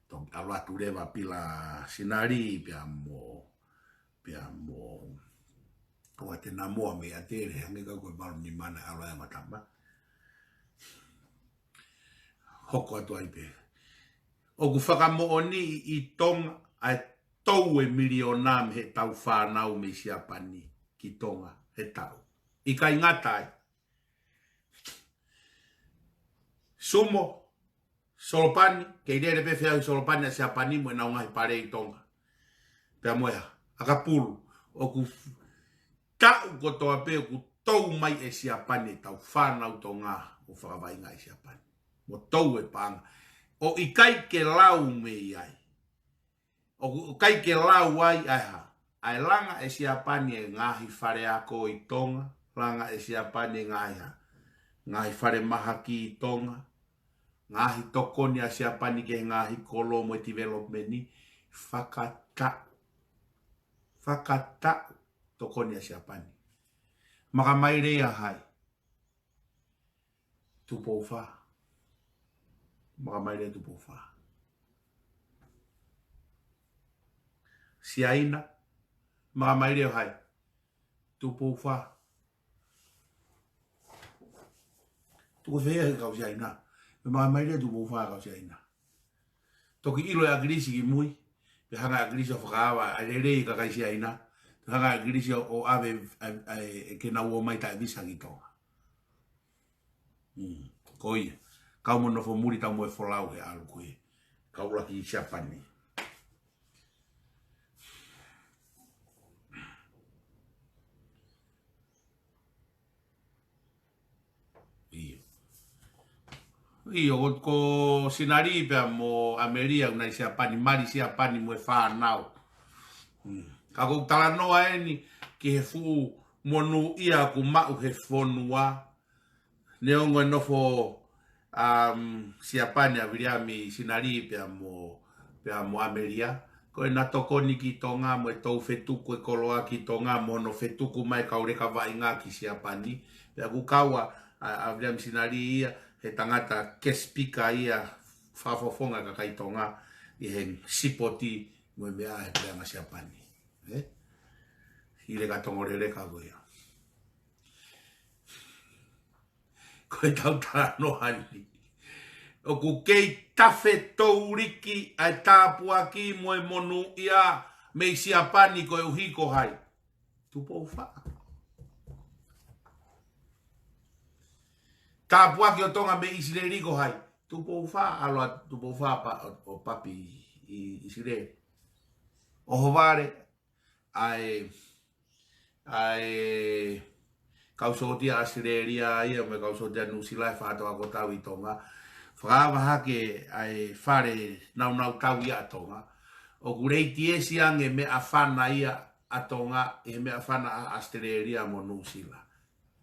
Toki ʻalu atu leva Pila Sinali, pea mo, pea mo, ʻo ʻAtena Moa mei ʻAtele, hangē kau ko e valu nima naʻe ʻalu ai ʻa Matama. Hoko atu ai pē. ʻOku fakamoʻoniʻi ʻi Tonga ʻa e tou e miliona mei heʻetau fānau mei Siapani ki Tonga he taʻu. ʻIkai ngata ai. Sumo, Solopani, kei lele pē feʻauhi Solopani ʻa Siapani mo ʻenau ngaahi pale ʻi Tonga. Pea mo e hā, ʻakapulu, ʻoku taʻu kotoa pē ʻoku tou mai ʻe Siapani ʻetau fānau Tonga ʻo fakavaʻinga ʻi Siapani. Mo tou e paʻanga. ʻOku ʻikai ke lau mei ai. ʻOku ʻikai ke lau ai ʻa e hā. ʻA e langa ʻe Siapani e ngaahi fale ako ʻi Tonga, langa ʻe Siapani e ngaahi hā. Ngaahi fale mahaki ʻi Tonga, ngaahi tokoni ʻa Siapani ki he ngaahi kolo mo e development, fakataʻu. Fakataʻu tokoni ʻa Siapani. Makamaile ia hai. Tupou Fā. Makamaile Tupou Fā. Siaina. Makamaile ʻo hai. Tupou Fā. Tuku fē ia he kau Siaina. Makamaile Tupou Fā kau Siaina. Toki ʻilo ʻe ʻAkilisi ki mui. Pea hanga ʻe ʻAkilisi ʻo fakaava, ʻa e lelei kakai Siaina. Pea hanga ʻe ʻAkilisi ʻo, ʻo ʻave, ʻa e, ʻa e, ke nau ō mai taʻe visa ki Tonga. Mm, ko ia. Kau mo nofo muli tau mo e folau he ʻalu ko ē. Kau ʻuluaki Siapani. ʻIo. ʻIo, ko, ko Sinali pea mo ʻAmelia, ʻoku nau ʻi Siapani, mali Siapani mo e fānau. Mm. Ka ʻoku ou talanoa eni ki he fuʻu monūʻia ʻoku maʻu he fonua. Neongo e nofo, um, Siapani ʻa Viliami Sinali pea mo, pea mo ʻAmelia. Ko ʻena tokoni ki Tonga mo e tou fetuku e koloa ki Tonga mo hono fetuku mai kau leka vaʻinga ki Siapani. Pea ʻoku kau ʻa, ʻa, ʻa Viliami Sinali ia, he tangata guest speaker ia, fakafofonga kakai Tonga, ʻi he sipoti mo e meʻa he puleʻanga Siapani. ʻE? ʻI he leka Tonga leleka ko ia. Ko e tau talanoa ni. ʻOku kei tafe touliki ʻa e tāpuaki mo e monūʻia mei Siapani koeʻuhi ko hai. Tupou Fā. Tāpuaki ʻo Tonga mei ʻIsileli ko hai. Tupou Fā, ʻalu ʻa Tupou Fā pa, ʻo, ʻo papi ʻi, ʻi ʻIsileli. ʻOhovale, ʻa e, ʻa e kau sōtia ʻAositelēlia ia, mo e kau sōtia Nuʻusila ʻe fā toko ako tau ʻi Tonga. Fakaava hake ʻa e fale nāunau tau ia ʻa Tonga. ʻOku leitiesi ange meʻafana ia ʻa Tonga, ʻi he meʻafana ʻa ʻAositelēlia mo Nuʻusila.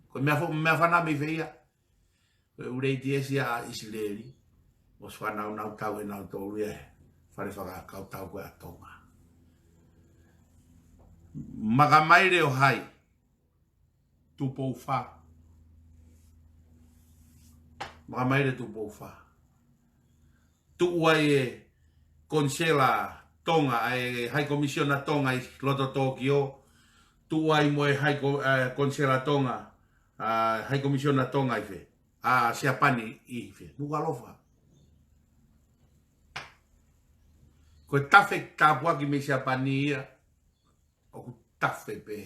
Ko e meʻafo-, meʻafana mei fē ia? Ko e ʻū leitiesi ʻa ʻIsileli, ʻosi fānaunau tau ʻe nautolu ia he fale fakakautau ko ē ʻa Tonga. Makamaile ʻo hai, Tupou Fā. Makamaile Tupou Fā. Tuʻu ai e konisela Tonga, ʻa e High Commissioner Tonga ʻi loto Tokyo. Tuʻu ai mo e High Co-, ʻa e konisela Tonga, ʻa e High Commissioner Tonga ʻi fē? ʻA Siapani ʻi fē? Nukuʻalofa. Ko e tafe tāpuaki mei Siapani ia, ʻoku tafe pē,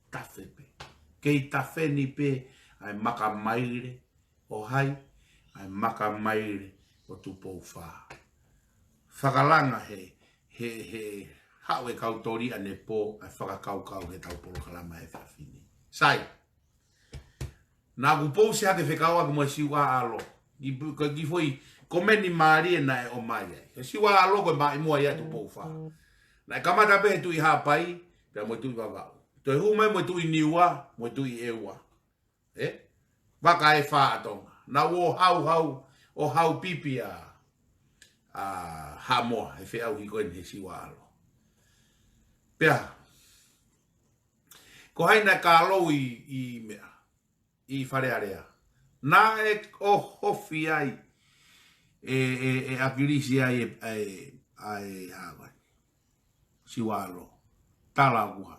tafe pē. Kei tafe ni pē ʻa e makamaile ʻo hai, ʻa e makamaile ʻo Tupou Fā. Fakalanga he, he, he haʻu e kau toli ʻanepō, ʻa e fakakaukau he tau polokalama he efiafi ni. Sai. Naʻa ku pousi hake fekauʻaki mo e Siuʻaʻalo. Ki, ko e kiʻi foʻi komeni mālie naʻe ʻomai ai. He Siuʻaʻalo ko e maʻimoa ia Tupou Fā. Naʻe kamata pē he Tuʻi Haʻapai, pea mo e Tuʻi Vavaʻu. Toe hū mai mo e Tuʻi Niua, mo e Tuʻi ʻEua. ʻE? Vaka ʻe fā ʻa Tonga. Naʻa nau ō hauhau, ō hau pipi ʻa, ʻa Haʻamoa, he feʻauhi ko eni he Siuʻaʻalo. Pea, ko hai naʻe kālou ʻi, ʻi meʻa, ʻi Fale Alea. Naʻe ʻohofi ai ʻe, ʻe, ʻe ʻAkilisi ai ʻe, ʻe, ʻe, ʻa e hā ko eni. Siuʻaʻalo. Tala ʻoku hā.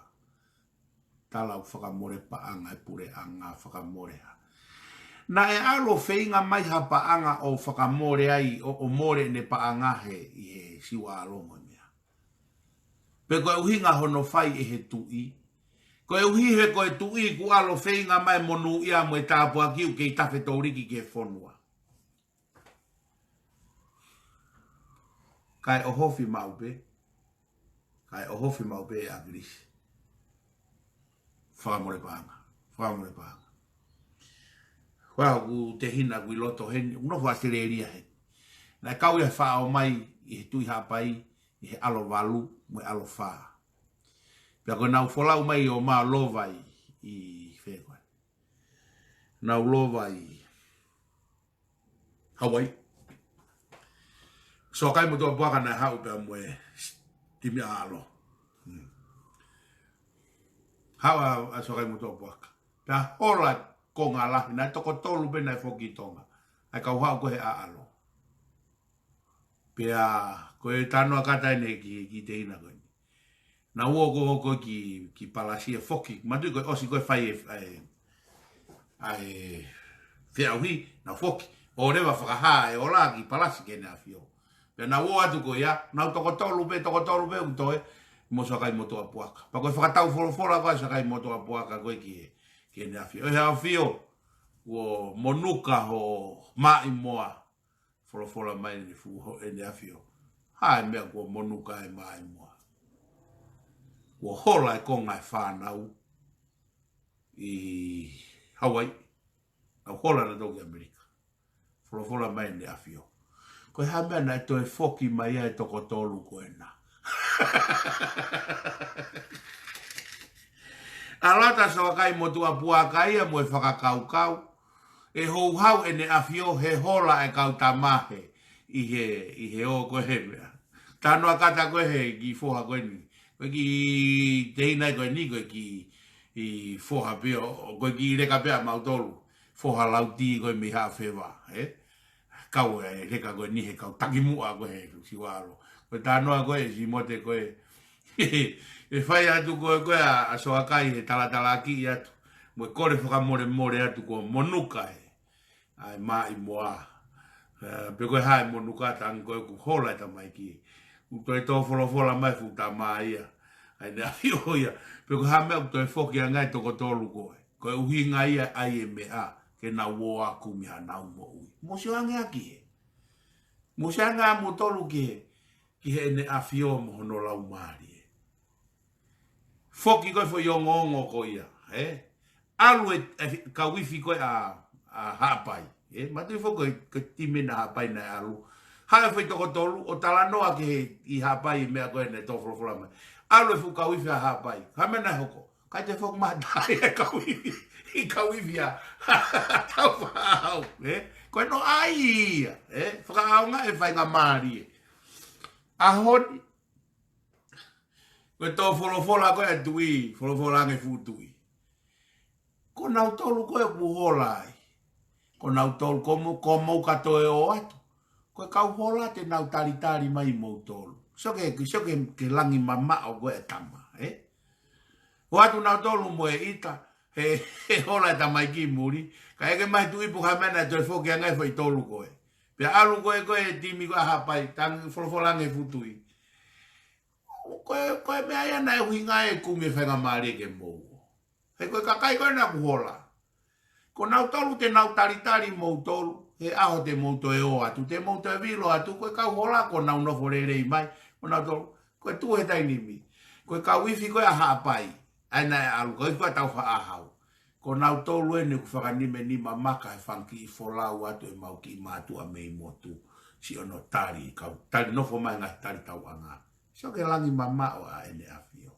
Tala ʻoku fakamole paʻanga e puleʻanga, fakamole hā. Naʻe ʻalu ʻo feinga mai ha paʻanga ʻo fakamole ai, ʻo, ʻo mole ʻene paʻanga he, ʻi he Siuʻaʻalo mo e meʻa. Pe ko e ʻuhinga hono fai ʻe he tuʻi. Koeʻuhi he ko e tuʻi kuo ʻalu ʻo feinga mai monūʻia mo e tāpuaki ʻoku kei tafe tōliki ki he fonua. Kae ʻohofi maʻu pē. Kae ʻohofi maʻu pē ʻe ʻAkilisi. Fakamole paʻanga. Fakamole paʻanga. Ko au ʻoku tehina ʻoku ʻi loto heni, ʻoku nofo ʻAositelēlia heni. Naʻe kau ia he faʻa ō mai ʻi he Tuʻi Haʻapai, ʻi he ʻAlo Valu, mo e ʻAlo Fā. Pea ko ʻenau folau mai ʻo ma lova ʻi, ʻi fē koe. Nau lova ʻi Hawaii. Soakai Motuʻapuaka naʻe haʻu pea mo e timi ʻaʻalo. Hmm. Haʻu ʻa, ʻa Soakai Motuʻapuaka. Pea hola e konga lahi, naʻe toko tolu pē naʻe foki ki Tonga. ʻA e kau haʻu ko ē he ʻaʻalo. Pea ko e talanoa kātaki eni ki, ki he tehina ko eni. Naʻa nau ō ko ē ki, ki Palasia foki. Manatuʻi ko e ʻosi ko ē fai e, ʻa e, ʻa e feʻauhi, naʻa nau foki. ʻO leva fakahā e ola ki Palasi ki heʻene ʻafio. Pea naʻa nau ō atu ko ia, naʻa nau toko tolu pē, toko tolu pē ʻoku toe, mo Soakai Motuʻapuaka. Pea ko e fakatau folofola ko ē ʻa Soakai Motuʻapuaka ko ē ki he, ki heʻene ʻafio. ʻE he ʻafio, kuo monuka ho Maʻimoa. Folofola mai ʻene fuʻu ho-, ʻene ʻafio. Hā e meʻa kuo monuka ai Maʻimoa. Kuo hola e konga e fānau ʻi Hawaii. Nau hola nautolu ki ʻAmelika. Folofola mai ʻene ʻafio. Ko e hā e meʻa naʻe toe foki mai ai e toko tolu ko ena. ʻAlu atu ʻa Soakai Motuʻapuaka ia mo e fakakaukau. ʻE houhau ʻene ʻafio he hola e kau tamahe ʻi he, ʻi he ō ko ē he meʻa. Talanoa kātaki ko ē he kiʻi foha ko eni. Ko e kiʻi tehina ko eni, ko e kiʻi foha pē ʻo, ko e kiʻi leka pē ʻa mautolu. Foha lauti ko ē mei Haʻafeva, ē? Kau e leka ko eni he kau takimuʻa ko ē he Siuaʻalo. Ko e talanoa ko ē ʻe Simote ko ē. ʻE fai atu ko ē ko ē ʻa, ʻa Soakai he talatalakiʻi atu. Mo e kole fakamolemole atu kuo monuka e, ʻa e Maʻimoa. Ē, pe ko e hā e monuka, tangi ko ē kuo hola e tamaiki. ʻOku toe tō folofola mai fuʻu tama ia. ʻA ʻene ʻafio ia. Pe ko e hā e meʻa ʻoku toe foki ange ai e toko tolu ko ē. Ko e ʻuhinga ia ʻa e meʻa ke nau ō ʻo kumi haʻanau moʻui. Mou sio ange ʻaki ē. Mou sio ange ʻa moutolu ki he, ki heʻene ʻafio mo hono laumālie. Foki ko ē foʻi ongoongo ko ia, ē? ʻAlu e, e kau ifi ko ē ʻa, ʻa Haʻapai, ē? Manatuʻi foki ko e, ko e timi ena Haʻapai naʻe ʻalu. Haʻu e foʻi toko tolu, ʻo talanoa ki he, ʻi Haʻapai e meʻa ko ē naʻe tō folofola mai. ʻAlu e fuʻu kau ifi ʻa Haʻapai. Hā e meʻa naʻe hoko? ʻIkai toe foki mai ha taha ia ʻi he kau ifi, ʻi he kau ifi ʻa Taufaʻāhau, ē? Ko e noaʻia, ē? Fakaʻaongaʻi e faingamālie. ʻAho ni, ko e tō folofola ko ē ʻa e tuʻi, folofola ange e fuʻu tuʻi. Ko nautolu ko ē kuo hola ai. Ko nautolu ko mo-, ko mou ka toe ō atu. Ko e kau hola te nau talitali mai moutolu. Sio ki he, sio ki he, ki he langi mamaʻo ko ē ʻa e tama, ē? ʻOatu nautolu mo e ʻita, he, he hola e tamaiki muli. Kae ʻeke mai e tuʻi pe ko e hā e meʻa naʻe toe foki ange ai e foʻi tolu ko ē. Pea ʻalu ko ē ko ē timi ko ē ʻa Haʻapai, tangi folofola ange e fuʻu tuʻi. Ko e, ko e meʻa ia naʻe ʻuhinga ai e kumi e faingamālie ke mou ō. He ko e kakai ko ē naʻa ku hola. Ko nautolu te nau talitali moutolu, he ʻaho te mou toe ō atu, te mou toe vilo atu, ko e kau hola kuo nau nofo lelei mai, ko nautolu, ko e tuʻu he taimi ni. Ko e kau ifi ko ē ʻa Haʻapai, ʻa ia naʻe ʻalu, kau ifi ko ē ʻa Taufaʻāhau. Ko nautolu eni ʻoku fakanima nima maka he fanga kiʻi folau atu ʻemau kiʻi mātuʻa mei motu, siʻono tali, kau tali nofo mai ngaahi tali tauʻanga. Sio ki he langi mamaʻo ʻa ʻene ʻafio.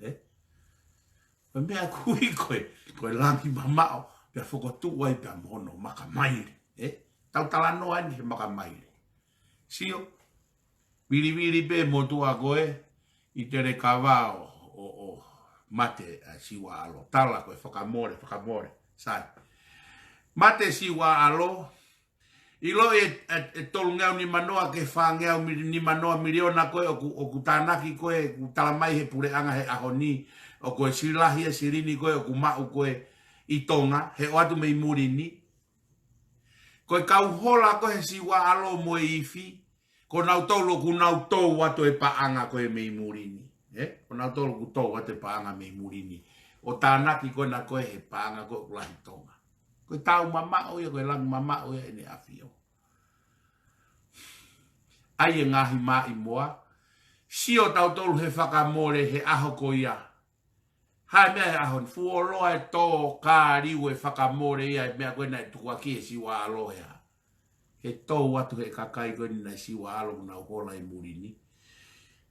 Ē? Ko e meʻa ʻoku ui ko e, ko e langi mamaʻo, pea fokotuʻu ai pea mo hono maka maile. Ē? Tau talanoa eni he maka maile. Sio, vilivili pē motuʻa ko ē, ʻi Telekava ʻo, ʻo, ʻo mate ʻa Siuaʻalo. Tala ko e fakamole, fakamole. Sai. Mate Siuaʻalo, ʻiloʻi e, e, e tolungeau nimanoa ki he fāngeau mili-, nimanoa miliona ko ē ʻoku, ʻoku tānaki ko ē, ʻoku tala mai he puleʻanga he ʻaho ni, ʻoku ʻi ai e silahi e silini ko ē, ʻoku maʻu ko ē ʻi Tonga, he ʻoatu mei muli ni. Ko e kau hola ko ē he Siuaʻalo mo e ifi, ko nautolu ʻoku nau tō atu e paʻanga ko ē mei muli ni. ʻE? Ko nautolu ʻoku tō atu e paʻanga mei muli ni. ʻO tānaki ko ena ko e he paʻanga ko e ʻoku lahi Tonga. Ko e tau mamaʻo ia, ko e langi mamaʻo ia ʻEne ʻAfio. ʻAi e ngaahi maʻimoa, sio tautolu he fakamole he ʻaho ko ia. Hā e meʻa he ʻaho ni, fuoloa e tō kāliu e fakamole ia e meʻa ko ena ʻe tukuakiʻi he siua ʻalo ea. He tō atu he kakai ko eni naʻe siua ʻalo ʻoku nau hola ʻi muli ni.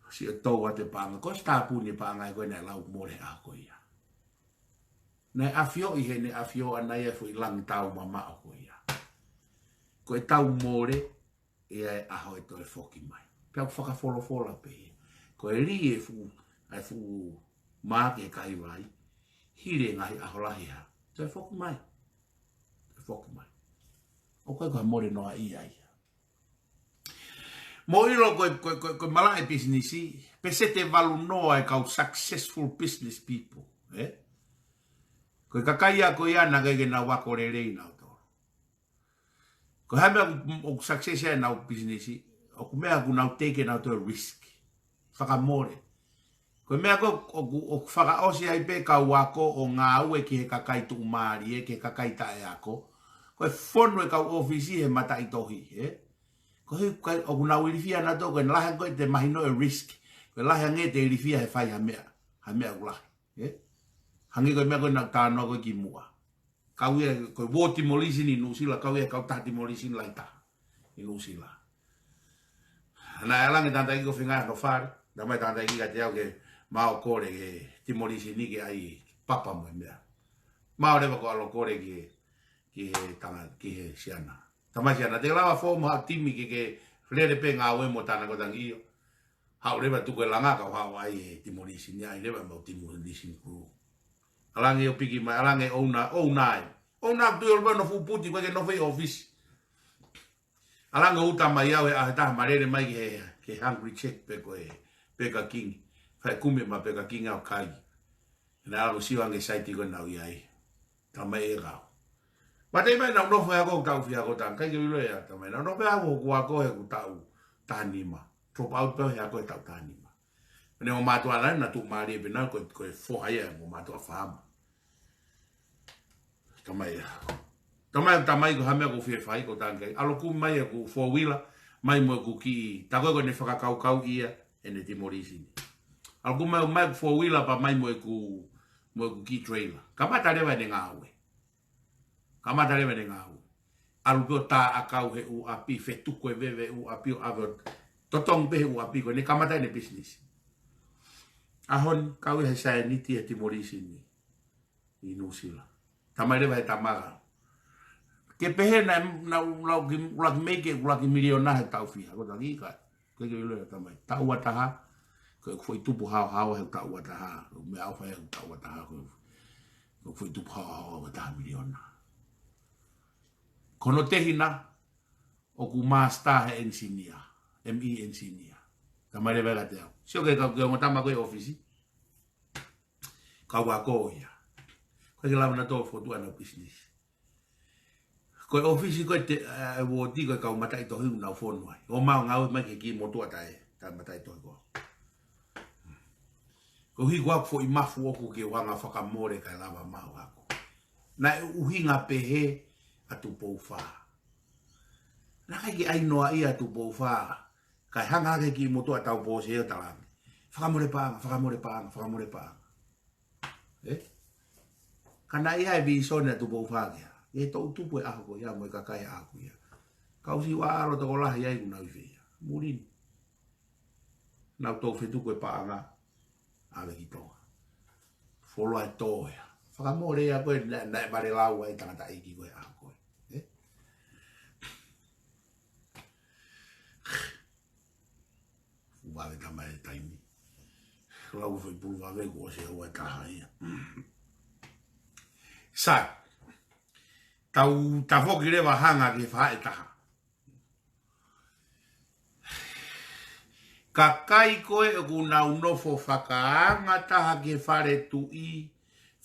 Sio tō atu e paʻanga, ko e tāpuni e paʻanga ko ena ʻe lau mole he ʻaho ko ia. Naʻe ʻafioʻi he ʻEne ʻAfio ʻana ia e foʻi langi tau mamaʻo ko ia. Ko e tau mole, ʻe ʻi ai e ʻaho ʻe toe foki mai. Pea ʻoku fakafolofola pē ia. Ko e lī e fuʻu, ʻa e fuʻu maake kai vai, hili e ngaahi ʻaho lahi ha, toe foki mai. Toe foki mai. ʻOku ʻikai ko ha mole noa ia ia. Mou ʻilo ko e, ko e, ko e, ko e malaʻe pisinisi, pēseti ʻe valu noa e kau successful business people, ē? Ko e kakai ia ko ia naʻe ʻikai ke nau ako lelei nautolu. Ko e hā e meʻa ʻoku, ʻoku success ai ʻenau pisinisi, ʻoku meʻa ʻoku nau take ʻenautolu e risk. Fakamole. Ko e meʻa ko ē ʻoku, ʻoku fakaʻosi ai pē kau ako ʻo ngāue ki he kakai tuʻumālie, ki he kakai taʻeako. Ko e fonu e kau ʻōfisi he mataʻitohi, ē? Ko e hā e kai, ʻoku nau ilifia nautolu, ko e lahi ange ko ē te mahino e risk. Ko e lahi ange te ilifia he fai ha meʻa, ha meʻa ʻoku lahi, ē? Hangē ko e meʻa ko ē naʻa ku talanoa ko ē kimuʻa. Kau ia, ko e war demolition ʻi Nuʻusila, kau ia e kau taha demolition lahi taha ʻi Nuʻusila. Naʻe ʻalu ange e tangataʻeiki ko Fengai hono fale, talamai e tangataʻeiki kiate au ke ma ō ʻo kole ki he demolition ni ke ʻai papa mo e meʻa. Ma ō leva ko e ʻalu ʻo kole ki he, ki he tanga, ki he siana. Talamai siana, te ke lava fou mo haʻo timi ke ke lele pē ngāue mo tana ko tangi io. Haʻu leva tuku e langa kae haʻu ʻai e demolition, ʻai leva mau demolition crew. ʻAlu ange ʻo piki mai, ʻalu ange ʻo ʻuna, ʻo ʻuna ai. ʻO ʻuna atu ʻi ʻolopē hono fuʻu puti, ʻikai ke nofo ʻi ʻōfisi. ʻAlu ange ʻo uta mai au he ʻaho ʻe taha ma lele mai ki he, ki he Hungry Jack's pe ko e Burger King. Fai kumi mai Burger King ʻo kai. Naʻa ku sio ange saiti ko ē naʻa ku ʻi ai. Talamai e kau. Mate mai naʻa ku nofo he ako ʻeku taʻu fiha ko ē, ʻikai ke u ʻilo ia, talamai naʻa ku nofo he ako ʻeku ako he ʻeku taʻu taha nima. Drop out pē he ako he taʻu taha nima. Pea mo mātuʻa lahi naʻa tuʻumālie pē naʻa ko e, ko e foha ia mo mātuʻa fāma. Talamai ia. Talamai, talamai ko e hā e meʻa ʻoku ou fie fai ko e tangi kai. ʻAlu ʻo kumi mai ʻeku four wheeler, mai mo ʻeku kiʻi, tā ko ē ko ʻene fakakaukau ia, ʻene demolition. ʻAlu ʻo kumi mai, mai ʻeku four wheeler pea mai mo ʻeku, mo ʻeku kiʻi trailer. Kamata leva ʻene ngāue. Kamata leva ʻene ngāue. ʻAlu pē ʻo tā ʻakau he ʻū ʻapi, fetuku e veve ʻū ʻapi ʻo ʻave ʻo totongi pē he ʻū ʻapi ko ē, ne kamata ʻene business. ʻAho ni, kau ia he saianiti he demolition ni ʻi Nuʻusila. Talamai leva he tama ko ē. Ke pehē naʻa, naʻa, naʻa ku, ʻuluaki make, ʻuluaki miliona he taʻu fiha, ko e tangi kai. ʻIkai ke u ʻilo ia, talamai. Taʻu ua taha, ko e foʻi tupu haohaoa he taʻu ua taha, ko e meʻa ʻoku fai he taʻu ua taha, ko e, ko e foʻi tupu haohaoa ʻoku taha miliona. Ko hono tehina, ʻoku master he engineer, M E engineer. Talamai leva kiate au. Sio ki he kau, ki he ongo tama ko ē ʻōfisi. Kau ako ia. ʻIkai ke lava nautolu ʻo fokotuʻu ʻenau business. Ko e ʻōfisi ko ē te, ē, wōti ko e kau mataʻitohi ʻoku nau fonu ai. ʻO mau ngāue mai ki he kiʻi motuʻa taʻe, taʻe mataʻitohi ko ē. Ko e hiko aku foʻi mafu ʻoku ke u hanga fakamole kae lava mau ako. Naʻe ʻuhinga pehē ʻa Tupou Fā. Naʻe ʻikai ke ʻai noa ia ʻa Tupou Fā. Kae hanga hake ki motuʻa tau pō se ʻo talangi. Fakamole paʻanga, fakamole paʻanga, fakamole paʻanga. Ē? Ka naʻe ʻi ai e visone ʻa Tupou Fā ke hā. ʻE toʻu tupu e ʻaho ko ia, mo e kakai ʻaho ko ia. Kau siua ʻalo tokolahi ai ʻoku nau ʻi fē ia. Muli ni. Nau toʻu fetuku e paʻanga. ʻAve ki Tonga. Fuoloa e tō ia. Fakamole ia ko ē, naʻe, naʻe vale lau ai tangataʻeiki ko ē ʻaho ko ē. Ē? Fuʻu vave talamai e taimi. Lau foʻi pulu vave kuo ʻosi e ua taha ia. Sai. Tau tafoki leva hanga ki he faʻahi ʻe taha. Kakai ko ē ʻoku nau nofo fakaanga taha ki he fale tuʻi,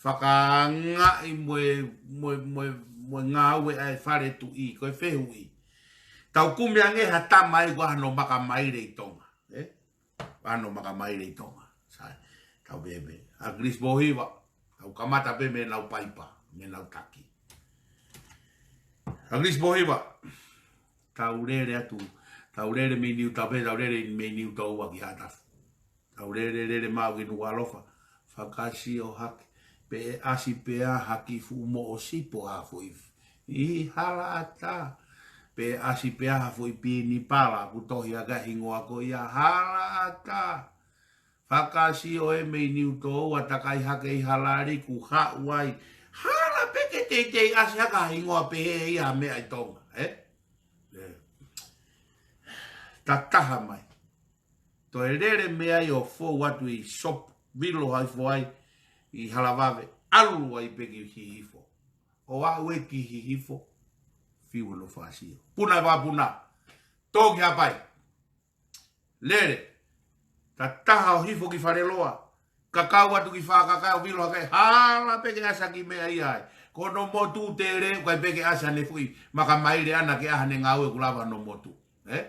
fakaangaʻi mo e, mo e, mo e, mo e ngāue ʻa e fale tuʻi, ko e fehuʻi. Tau kumi ange ha tama ʻoku ʻi ai hano maka maile ʻi Tonga, ē? Hano maka maile ʻi Tonga. Sai, tau pē pē. ʻAkilisi Pōhiva, tau kamata pē mei heʻenau paipa, mei heʻenau taki. ʻAkilisi Pōhiva, tau lele atu, tau lele mei Niutau pē, tau lele mei Niutau ua ki Haʻatafu. Tau lele, lele maʻu ki Nukuʻalofa, fakasio hake, pe ʻe ʻasi pē ha kiʻi fuʻu moʻosipo ha foʻi ʻi Halaʻatā, pe ʻe ʻasi pē ha foʻi pinipala, kuo tohi hake hingoa ko ia Halaʻatā. Fakasio ē mei Niutau ua takai hake ʻi Halaliku, haʻu ai. Hala pē ke teitei ʻasi hake ha hingoa pehē ia ha meʻa ʻi Tonga, ē? Ē. Tataha mai. Toe lele mei ai ʻo fou atu ʻi Sopu, Vilo hifo ai, ʻi Halavave, ʻalu ai pē ki Hihifo. ʻO aʻu ē ki Hihifo, fiu hono fakasio. Puna e vakapuna. Tō ki Haʻapai. Lele. Tataha ʻo hifo ki Faleloa. Kakau atu ki Fakakai ʻo Vilo hake, hala pē ke ʻasi ha kiʻi meʻa ia ai. Ko hono motu tele, ʻikai pē ke ʻasi haʻane foʻi makamaile ʻana ke ʻai haʻane ngāue kuo lava hono motu. Ē?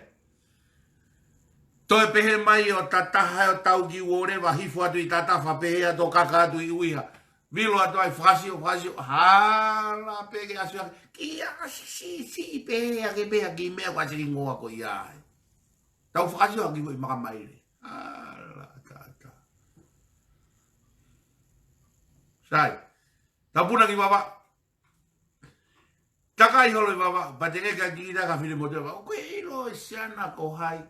Toe pehē mai ʻo tataha ʻo tau ki Uoleva, hifo atu ʻi Tatafa, pehē atu ʻo kaka atu ʻi ʻUiha. Vilo atu ai, fakasio, fakasio, hala pē ke ʻasi hake, kiʻi ʻasi siʻisiʻi pē hake pē ha kiʻi meʻa kuo ʻasi hingoa ko ia ai. Tau fakasio ha kiʻi foʻi makamaile. Hala, ta, ta. Sai. Tau puna ki Vavaʻu. Takai holo ʻi Vavaʻu, patengeka ki ʻIla ka fili motu ʻe Vavaʻu. ʻOku ke ʻilo ʻe Siana ko hai?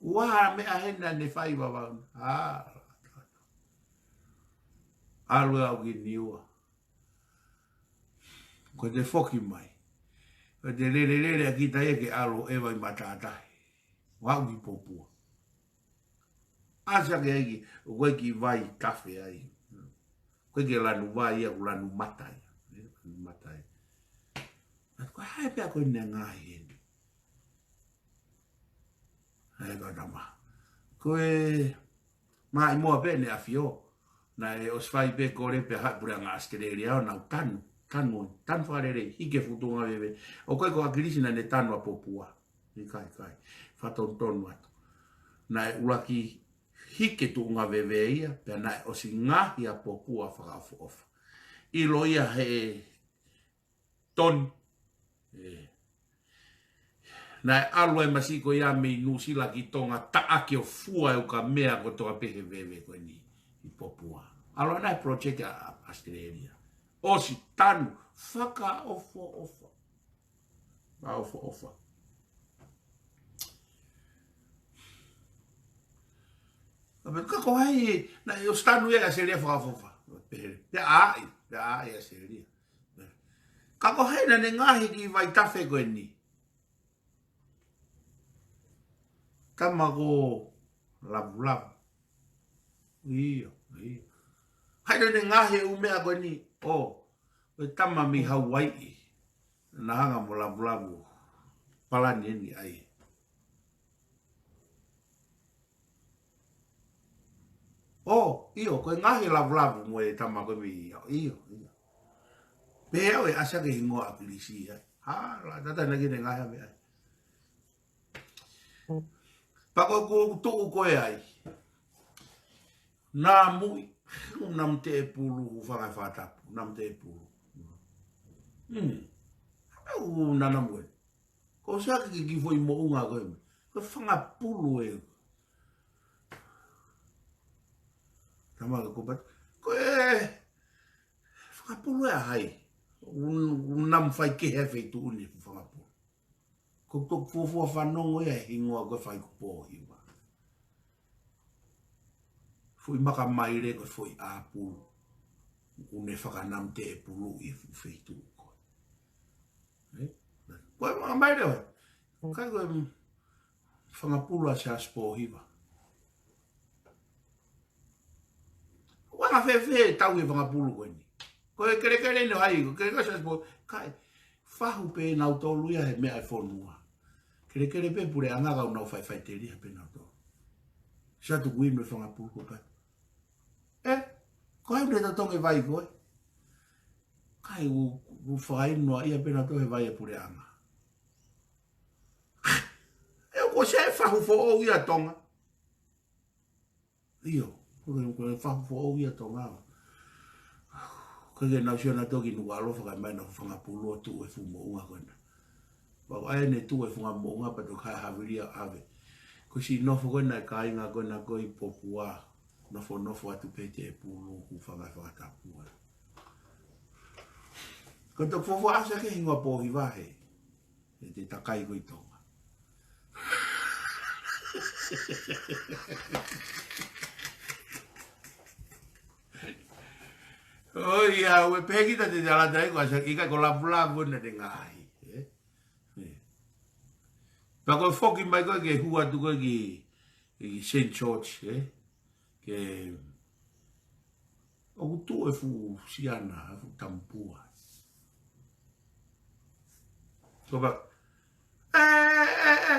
ʻOku ʻi ai ha meʻa heni naʻa ne fai ʻi Vavaʻu. Ā, ʻalu ē au ki Niua. Ko ʻete foki mai, ko ʻete lele lele ʻa kita ia ke ʻalu ʻo ʻeva ʻi matātahi. ʻO aʻu ki Popua. ʻAsi hake ai ki, ʻoku ʻi ai e kiʻi vai tafe ai. ʻOku ʻi ai e kiʻi lanu vai ia, ʻoku lanu mata ia. Lanu mata ia. Naʻe ʻikai ha meʻa ko eni naʻe ngaohi heni. ʻAi, ka tama. Ko e Maʻimoa pē ʻEne ʻAfio. Naʻe ʻosi fai pē kole pē ʻa e Puleʻanga ʻAositelēlia ʻo nau tanu. Tanu, tanu fakalelei, hiki e fuʻu tuʻunga veve. ʻOku ʻikai ko ʻAkilisi naʻa ne tanu ʻa Popua. ʻIkai, ʻikai. Fakatonutonu atu. Naʻe ʻuluaki hiki e tuʻunga veve ia, pea naʻe ʻosi ngaohi ʻa Popua fakaʻofoʻofa. ʻIlo ia he Toni. Ē. Naʻe ʻalu ai masiʻi ko ia mei Nuʻusila ki Tonga, taʻaki ʻo fua e ukamea kotoa pē he veve ko eni ʻi Popua. ʻAlu ʻana he project ʻa, ʻa ʻAositelēlia. ʻOsi tanu, fakaʻofoʻofa. Fakaʻofoʻofa. Ka ko hai, naʻe ʻosi tanu ia ʻa ʻAositelēlia fakaʻofoʻofa. Pehē, pea ʻai, pea ʻai ʻa ʻAositelēlia. Ka ko hai naʻa ne ngaohi e kiʻi vai tafe ko eni? Tama ko Lavulavu. ʻIo, ʻio. Hai naʻa ne ngaohi e ʻū meʻa ko eni? ʻŌ, ko e tama mei Hauaiʻi. Naʻa ne hanga mo Lavulavu. Palani eni ai. ʻŌ, ʻio, ko e ngaohi ʻe Lavulavu mo e tama ko ē mei, ʻio, ʻio. Pea ʻoku ʻasi hake e hingoa ʻAkilisi ai. Hala, tata naʻa ke ne ngaohi ʻa e meʻa ai. Pea ko ʻeku tuʻu ko ē ai. Namuʻi, Namu Teʻepulu, hūfanga he fakatapu, Namu Teʻepulu. Hmm. ʻOku nanamu ē. Ko ʻosi hake ki he kiʻi foʻi moʻunga ko ē. Ko e Fangapulu ē. Tama ko Kopatu. Ko e Fangapulu ē ʻa hai? ʻOku, ʻoku Namu fai kehe he feituʻu ni Fangapulu. Ko e toki fuofua fanongo ia he hingoa ko ē fai ko Pōhiva. Foʻi makamaile ko e foʻi ʻāpulu. ʻOku ne faka-Namu Teʻepuluʻi e fuʻu feituʻu ko ē. Ē? Ko e makamaile ʻo e. ʻIkai ko e Fangapulu ʻa Siaosi Pōhiva. ʻOku anga fēfē e tau e Fangapulu ko eni? Ko e kelekele eni ʻo hai, ko e kelekele Siaosi Pōhiva. Kae fahu pē nautolu ia he meʻa e fonua. Kelekele pē puleʻanga ka ʻoku nau faifaitelia pē nautolu. Siaosi Tukuinu e Fangapulu ko Patu. Ē, ko hai ʻoku ne totongi e vai ko ē? Kae u, u fakainoa ia pē nautolu he vai e puleʻanga. ʻE u Ko e fahu foʻou ia Tonga. ʻIo, ko e, ko e fahu foʻou ia Tonga. Ko e ke nau sio nautolu ki Nukuʻalofa kae ʻomai ʻenau fanga pulu ʻo tuʻu e fuʻu moʻunga ko ena. Pea ko ʻene tuʻu e fanga moʻunga pea toki haʻavili ʻo ʻave. Ko e siʻi nofo ko ena e kāinga ko ena ko ē ʻi Popua. Nofonofo atu pē he pulu, hūfanga he fakatapu. Ko e toki fuofua ʻasi hake e hingoa Pōhiva he ʻe te takai ko ē ʻi Tonga. ʻOiauē, pehē kita te te ala atu ai ko ʻAsake, ʻikai ko Lavulavu naʻa ne ngaahi, ē? Ē. Pea ko e foki mai ko ē ke hū atu ko ē ki, ki Saint George, ē? Ke ʻoku tuʻu e fuʻu siana, e fuʻu tamapua. Ko pa, ē, ē, ē, ē.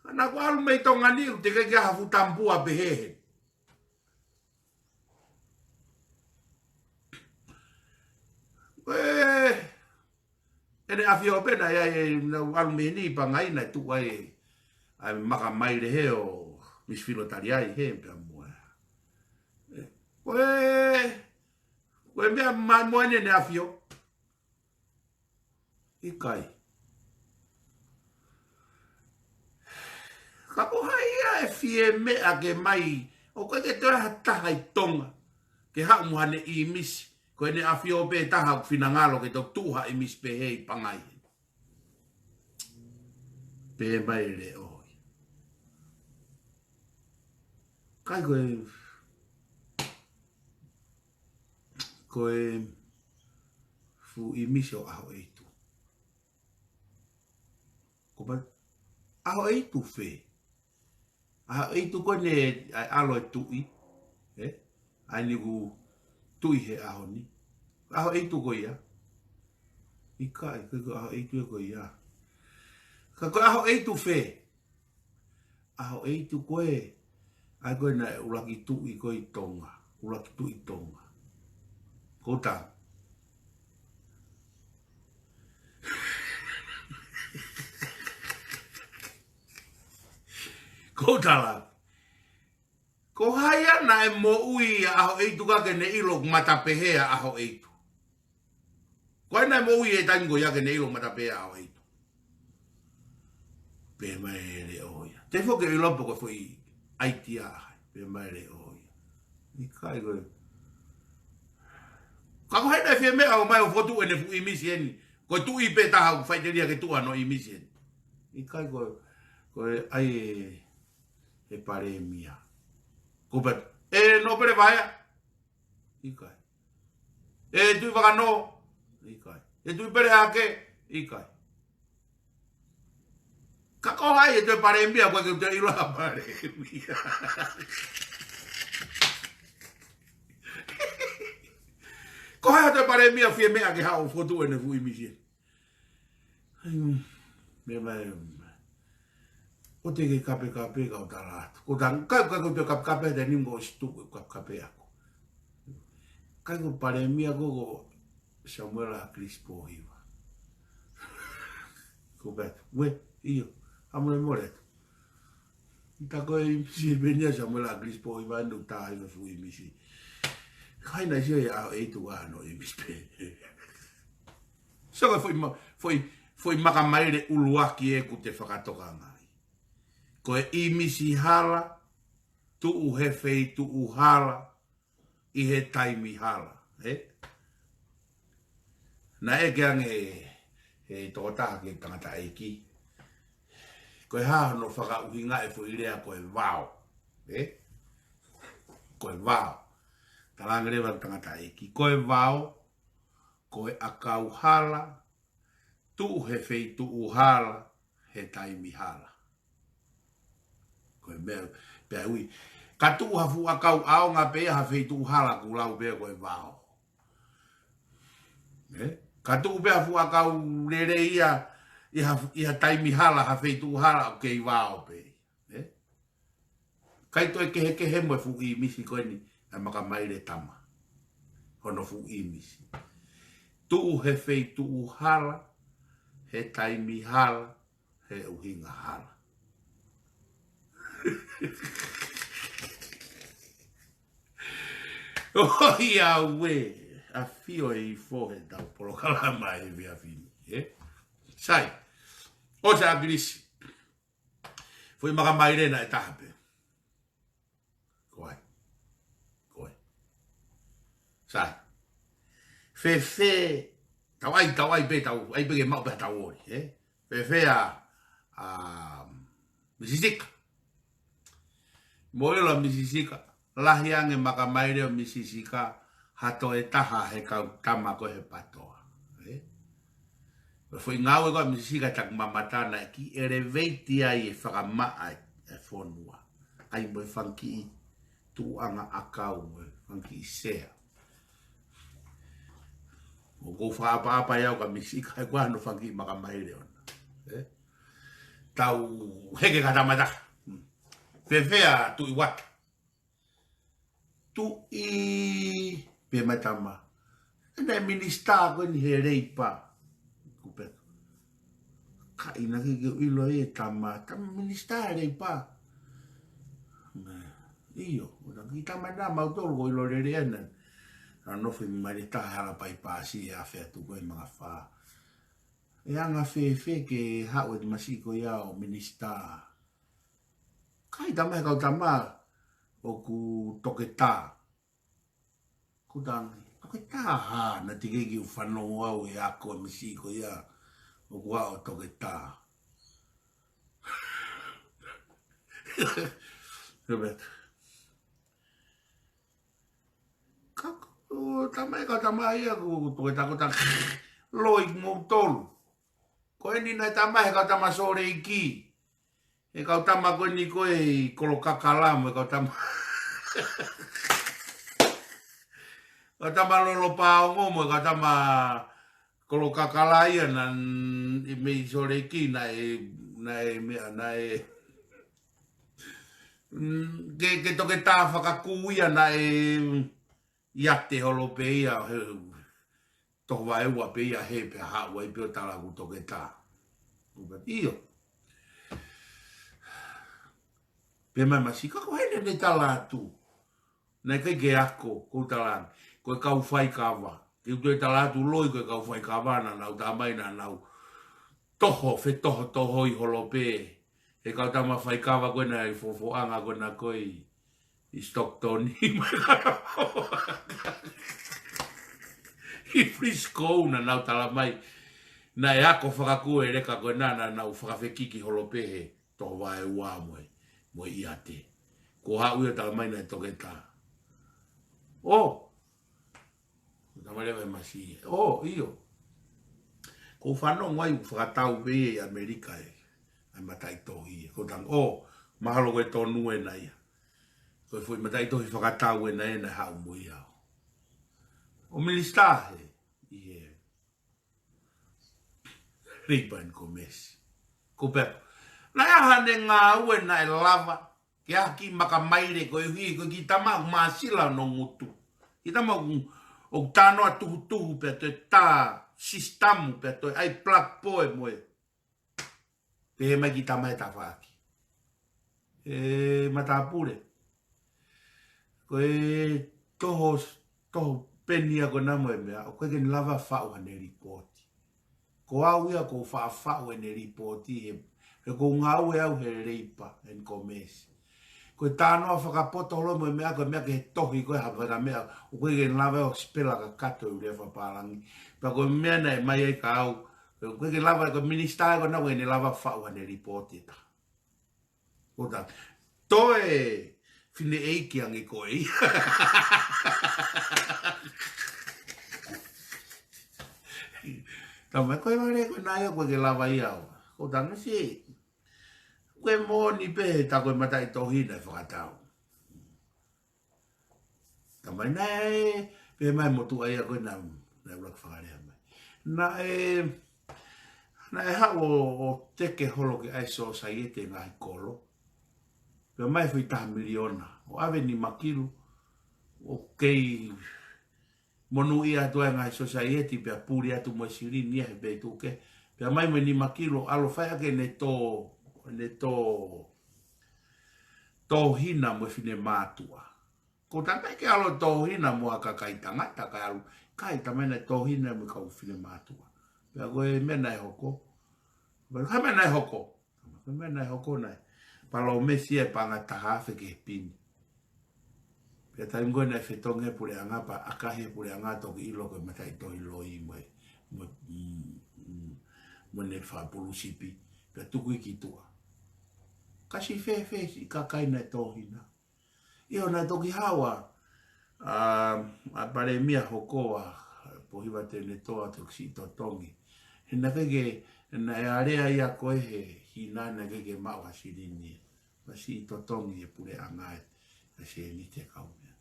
Naʻa ku ʻalu mei Tonga ni, ʻoku teʻeki ke ʻi ai ha fuʻu tamapua pehē heni. Ē, ʻEne ʻAfio pē naʻe ʻi ai, ʻi heʻene ʻalu mei heni ʻi Pangai naʻe tuʻu ai ʻa e maka maile hē ʻo Misi Filo Taliai hē pea mo e. Ē, ko e, ko e meʻa mai mo ʻEne ʻAfio. ʻIkai. Ka ko hai ia ʻe fie meʻa ke mai, ʻoku ʻikai ke toe ʻi ai ha taha ʻi Tonga ke haʻu mo haʻane ʻīmisi. Ko ʻEne ʻAfio pē taha ʻoku finangalo ke toki tuʻu ha ʻīmisi pehē ʻi Pangai. Pehē mai e leʻo ia. ʻIkai ko e, ko e fuʻu ʻīmisi ʻo ʻAhoʻeitu. Ko pa, ʻAhoʻeitu fē? ʻAhoʻeitu ko eni ʻa e ʻalo e tuʻi, ē? ʻA eni ʻoku tuʻi he ʻaho ni. ʻAhoʻeitu ko ia? ʻIkai, ʻikai ko e ʻAhoʻeitu ia ko ia. Ka ko e ʻAhoʻeitu fē? ʻAhoʻeitu ko ē, ʻa ē ko ē naʻe ʻuluaki tuʻi ko ē ʻi Tonga, ʻuluaki tuʻi Tonga. Ko ta. Ko ta la. Ko hai ia naʻe moʻui ʻa ʻAhoʻeitu ka ke ne ʻilo ʻoku matapehē ʻa ʻAhoʻeitu? Ko hai naʻe moʻui he taimi ko ia ke ne ʻilo ʻoku matapehē ʻa ʻAhoʻeitu? Pehē mai e leʻo ia. Te u foki ʻo ʻilo pe ko e foʻi ʻaitia ʻa hai. Pehē mai e leʻo ia. ʻIkai ko e. Ka ko hai naʻe fie meʻa ʻo mai ʻo fokotuʻu ʻene fuʻu ʻīmisi eni? Ko e tuʻi pē taha ʻoku faʻiteliha ke tuʻu hano ʻīmisi eni. ʻIkai ko e, ko e ʻai e, e palēmia. Ko pē, ʻe Nōpele Vaea? ʻIkai. ʻE Tuʻivakanō? ʻIkai. ʻE Tuʻipelehake? ʻIkai. Ka ko hai ʻe toe palēmia, ʻoku ʻikai ke toe ʻilo ha palēmia. Ko hai ʻe toe palēmia fie meʻa ke haʻu ʻo fokotuʻu ʻene fuʻu ʻīmisi? Ai, meʻa mai, ʻoua te ke kapekape kau tala atu. Ko ta, ka, ka, ko te kapekape te ni mo si tu kapekape ako. Ka ko palēmia ko, ko Samuela Kilisi Pōhiva. Ko pē, ue, ʻio, ʻa mole mole atu. Ta ko e ʻīmisi pē eni ʻa Samuela Kilisi Pōhiva ʻoku tā ai e fuʻu ʻīmisi. Kai na sio ia ʻa e tuʻu hano ʻīmisi pē. So ko e foʻi ma-, foʻi, foʻi maka maile ʻuluaki ʻeku te fakatokangaʻi. Ko e ʻīmisi hala, tuʻu he feituʻu hala, ʻi he taimi hala, ē? Naʻe ʻeke ange he tokotaha ki he tangataʻeiki. Ko e hā hono fakaʻuhinga e foʻi lea ko e vao, ē? Ko e vao. Talaange leva tangataʻeiki. Ko e vao, ko e ʻakau hala, tuʻu he feituʻu hala, he taimi hala. Ko e meʻa, pea ui. Ka tuʻu ha fuʻu ʻakau ʻaonga pē ia ha feituʻu hala kuo lau pē ko e vao. Ē? Ka tuʻu pē ha fuʻu ʻakau lelei ia, ʻi ha, ʻi ha taimi hala, ha feituʻu hala ʻoku kei vao pē. Ē? ʻIkai toe kehekehe mo e fuʻu ʻīmisi ko eni, ʻa e maka maile tama. Hono fuʻu ʻīmisi. Tuʻu he feituʻu hala, he taimi hala, he ʻuhinga hala. ʻOiauē, ʻafio ʻi he foʻi tau polokalama he efiafi ni, ē? Sai, ʻosi ʻa ʻAkilisi. Foʻi makamaile naʻe taha pē. Ko ai. Ko ai. Sai. Fēfē, tau ʻai, tau ʻai pē, tau ʻai pē ke maʻu pē ha tau oli, ē? Fēfē ʻa, ʻa Misi Sika. Mo ʻilo ʻa Misi Sika. Lahi ange makamaile ʻo Misi Sika, ha toe taha he kau tama ko ē he PATOA. Ē? Ko e foʻi ngāue ko ē ʻa Misi Sika, taku mamata naʻe kiʻi elevate ai e fakamaʻa e, e fonua. ʻAi mo e fanga kiʻi tuʻuʻanga ʻakau mo e fanga kiʻi sea. ʻOku ou fakaʻapaʻapa ʻe au kia Misi Sika he ko hono fanga kiʻi makamaile ʻona. Ē? Tau hiki ha tama taha. Fēfē ʻa Tuʻi Uata. Tuʻi, pehē mai e tama. Naʻe minisitā ko eni he Leipa. Kuo pehē, ka ʻikai ke u ʻilo e tama, tama minisitā he Leipa. Nē, ʻio, ʻo na ki tama na mau tolu ko ʻilo lele ana. ʻA nofo mai le taha hala pai pasi e afe atu ko e mangafā. ʻE anga fēfē ke haʻu e masiʻi ko ia ʻo minisitā. Ka ʻi ai e tama he kau tama ʻoku toketā. Ko tangi, toketā hā, naʻe teʻeki ke u fanongo au e ako e masiʻi ko ia ʻoku ʻaʻo toketā. Ka ko e tama he kau tama ia ʻoku toketā ko tangi. Loi mo tolu. Ko eni naʻe tama he kau tama Sōleki. He kau tama ko eni ko e Kolokakala mo e kau tama. Kau tama Lolopaongo mo e kau tama Kolokakala ia naʻe ʻi mei Sōleki naʻe, naʻe meʻa, naʻe, mm, ke, ke toketā fakakū ia naʻe ʻiate holo pē ia he Tohovaeua pē ia he pea haʻu ai pē ʻo tala ʻoku toketā. ʻIo. Pehē mai Misi Sika ko eni naʻe tala atu. Naʻe ʻikai ke ako, ko e tala eni. Ko e kau faikava. Ke u toe tala atu Loi ko e kau faikava naʻa nau tā mai naʻa nau toho, fetohotohoi holo pē. He kau tama faikava ko ē naʻe ʻi he fofoʻanga ko ena ko ē ʻi, ʻi Stockton. ʻI Frisco naʻa nau tala mai. Naʻe ako fakakū e leka ko ena naʻa nau fakafekiki holo pē he Tohovaeua mo e, mo e ʻiate. Ko e haʻu ia tala mai naʻe toketā. ʻO, tama leva e masi. ʻO, ʻio. Ko e fanongo ai ʻoku fakatau pē ʻi ʻAmelika e, ʻa e mataʻitohi. Ko tangi, ʻo, mahalo ko e tonu ena ia. Ko e foʻi mataʻitohi fakatau ena ena haʻu mo ia. ʻO minisitā he, ʻi he Leipa and Commerce. Ko pē. Naʻe ʻi ai haʻane ngāue naʻe lava ke ʻai ki he makamaile koeʻuhi ko e kiʻi tama ʻoku māsila hono ngutu. Kiʻi tama ʻoku, ʻoku tānoa tuhutuhu pea toe tā sisitamu pea toe ʻai plak poe mo e. Pehē mai e kiʻi tama he tafaʻaki. ʻE matāpule. Ko e toho, toho peni ia ko ena mo e meʻa, ʻoku ʻikai ke ne lava faʻu haʻane lipooti. Ko au ia ʻoku ou faʻa faʻu ʻene lipooti he, he ʻoku ou ngāue au he Leipa and Commerce. Ko e tānoa fakapoto holo mo e meʻa ko e meʻa ki he tohi ko e hapa ka meʻa, ʻoku ʻikai ke ne lava ʻo sipela kakato e ʻū lea fakapālangi. Pea ko e meʻa naʻe ʻomai ai kia au, ʻoku ʻikai ke lava, ko e minisitā ko ena ʻoku ʻikai ke ne lava faʻu haʻane lipooti ʻe taha. Ko tangi. Toe fineʻeiki ange ko ē. Tama ko e vale ko ena ia ʻoku ʻikai ke lava ia ʻo. Ko tangi si. Ko e moʻoni pē he tā ko e mataʻitohi naʻe fakatau. Tama naʻe, pehē mai e motuʻa ia ko ena, naʻe ʻuluaki fakalea mai. Naʻe, naʻe haʻu ʻo, ʻo teke holo ki ai e sōsaieti e ngaahi kolo. Pea ʻomai e foʻi taha miliona. ʻO ʻave nima kilu. ʻO kei monūʻia atu ai e ngaahi sōsaieti pea puli atu mo e silini ia he pē tuke. Pea ʻomai mo e nima kilu ʻo ʻalu ʻo fai ʻaki ʻene tō, ʻene tō tōhina mo e finemātuʻa. Ko e taimi ke ʻalu ʻo tōhina mo ha kakai tangata, kae ʻalu, ʻikai, taimi naʻe tōhina mo e kau finemātuʻa. Pea ko e meʻa naʻe hoko. Pea ko e meʻa naʻe hoko. Ko e meʻa naʻe hoko naʻe palōmesi e paʻanga taha afe ki he pini. Pea taimi ko ē naʻe fetongi e puleʻanga pea ʻakahi e puleʻanga toki ʻilo ko e mataʻitohi loi mo e, mo, mm, mm, mo ʻene fakapulu sipi. Pea tuku ia ki tuʻa. Ka siʻi fēfē siʻi kakai naʻe tōhina. ʻIo, naʻe toki haʻu ʻa, ʻa Palēmia hoko ʻa Pōhiva Tēnetoa toki siʻi totongi. He naʻe ʻikai ke, naʻe ʻalea ia ko ē he hina naʻe ʻikai ke maʻu ha silini. Pea siʻi totongi e puleʻanga e, e sēniti e kau meʻa.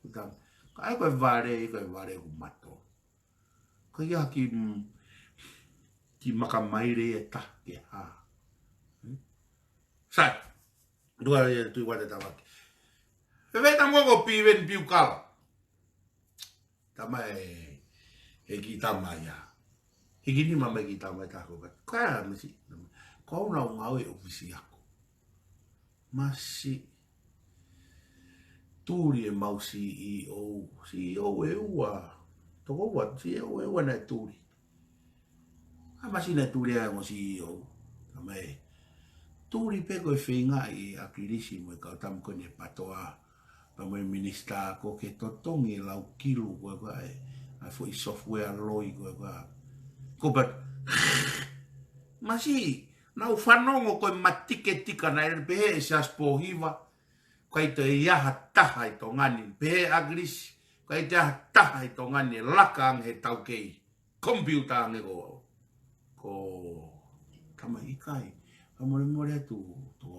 Kuta, ka ʻai ko e vale, ko e vale ʻoku mato. Ko ia ki, mm, ki makamaile e taha ke hā. Hmm? Sai, dua e tui wate tavaki. Fēfē tamu ko Piveni Piukala. Tama e, e kiʻi tama ia. Hiki nima mai kiʻi tama e taha ko ka. Ka misi. Ko au naʻa ku ngāue ʻi ʻōfisi ako. Masi. Tuli e mau C E O. C E O ʻe ua. Toko ua, C E O ʻe ua naʻe tuli. ʻA masi naʻe tuli ai mo C E O. Tama e. Tuli pē ko e feingaʻi ʻe ʻAkilisi mo e kau tama ko eni ʻe PATOA. Pea mo e minisitā ko ē ke totongi e lau kilu ko ē ko ē, ʻa e foʻi software loi ko ē ko ē. Ko pat, masi, naʻa ku fanongo ko e matiketika naʻe pehē ʻe Siaosi Pōhiva, ʻikai toe ʻi ai ha taha ʻi Tonga ni, pehē ʻe ʻAkilisi, ʻikai toe ʻi ai ha taha ʻi Tonga ni ʻe laka ange he taukei. Komipiuta ange ko, ko, tama ʻikai. Ka molemole atu, tō.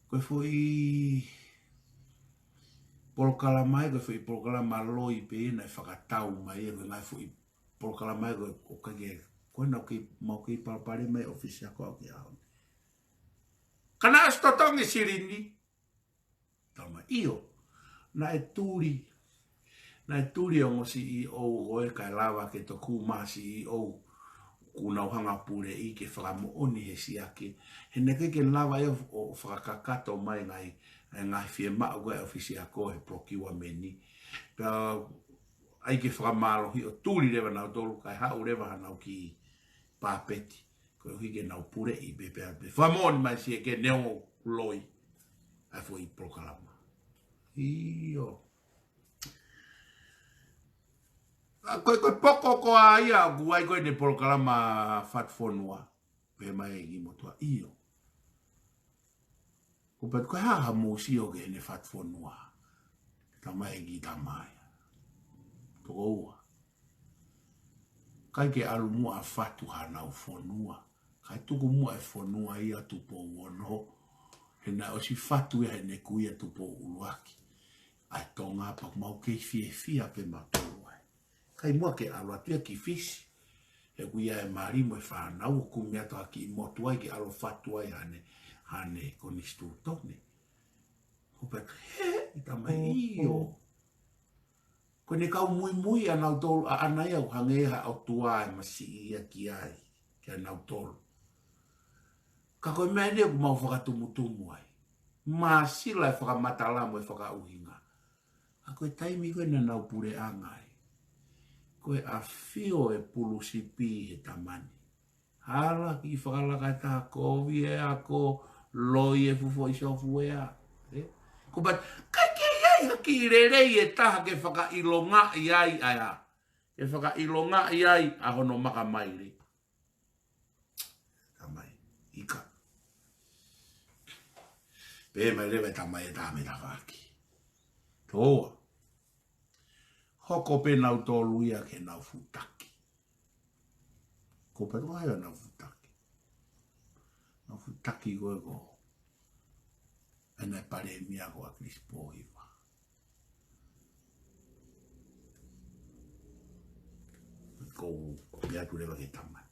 Ko e foʻi polokalama ia, ko e foʻi polokalama loi pē naʻe fakatau mai, ko e ngaahi foʻi polokalama ia, ko e, ʻoku ʻikai ke, ko ena ʻoku kei, mau kei palopalema ʻi ʻōfisi ako au ki he ʻaho ni. Ka naʻe ʻosi totongi silini. Tama ʻio. Naʻe tuli. Naʻe tuli ongo C E O ko ē kae lava ke toku ma C E O. Kuo nau hanga puleʻi ke fakamoʻoni he siake. He naʻe ʻikai ke lava ia ʻo fakakakato mai ngaahi, ngaahi fiemaʻu ko ē ʻa e ʻōfisi ako he procurement. Pea ʻai ke fakamālohi ʻo tuli leva nautolu kae haʻu leva hanau kiʻi pāpeti. Koeʻuhi ke nau puleʻi pē pea pē. Fakamoʻoni mai siʻi ke neongo loi ʻa e foʻi polokalama. ʻIo. ʻA, ko e, ko e poko ko ā ia ʻoku ʻi ai ko ē ʻene polokalama Fatufonua. Pehē mai e kiʻi motuʻa ʻio. Ko e patu ko e hā haʻamou sio ki heʻene Fatufonua. Tama e kiʻi tama ia. Toko ua. ʻIkai ke ʻalu muʻa fatu hanau fonua. Kae tuku muʻa e fonua ia Tupou Ono. He naʻe ʻosi fatu ia heʻene kui ʻa Tupou ʻUluaki. ʻA e Tonga pea ʻoku mau kei fiefia pē mautolu ai. ʻIkai muʻa ke ʻalu atu ia ki Fisi. He ʻoku ʻi ai e mali mo e fānau ʻo kumi atu ha kiʻi motu ai ke ʻalu ʻo fatu ai haʻane, haʻane konisitūtone. Ko e patu, he, ʻi tama ʻio. Ko ʻene kau muimui ʻanautolu ʻaʻana ia ʻoku hangē ha ʻotua ʻe masiʻi ia ki ai, kia nautolu. Ka ko e meʻa eni ʻoku mau fakatumutumu ai. Māsila e fakamatala mo e fakaʻuhinga. ʻA ko e taimi ko ē naʻa nau puleʻanga ai. Ko e ʻafio e pulu sipi he tama ni. Hala kiʻi fakalaka e taha kovi e ako, loi e fuʻu foʻi software. Ē? Ko e patu, ʻikai ke ʻi ai ha kiʻi lelei e taha ke fakaʻilongaʻi ai ʻa ia. Ke fakaʻilongaʻi ai ʻa hono makamaile. Tama e, ʻika. Pehē mai leva e tama e tama e tavaki. Toa. Hoko pē nautolu ia ke nau fuʻu taki. Ko e patu ai ʻa nau fuʻu taki. Nau fuʻu taki ko ē ko ʻene palēmia ko ʻAkilisi Pōhiva. Ko u pehē atu leva ki he tama ni.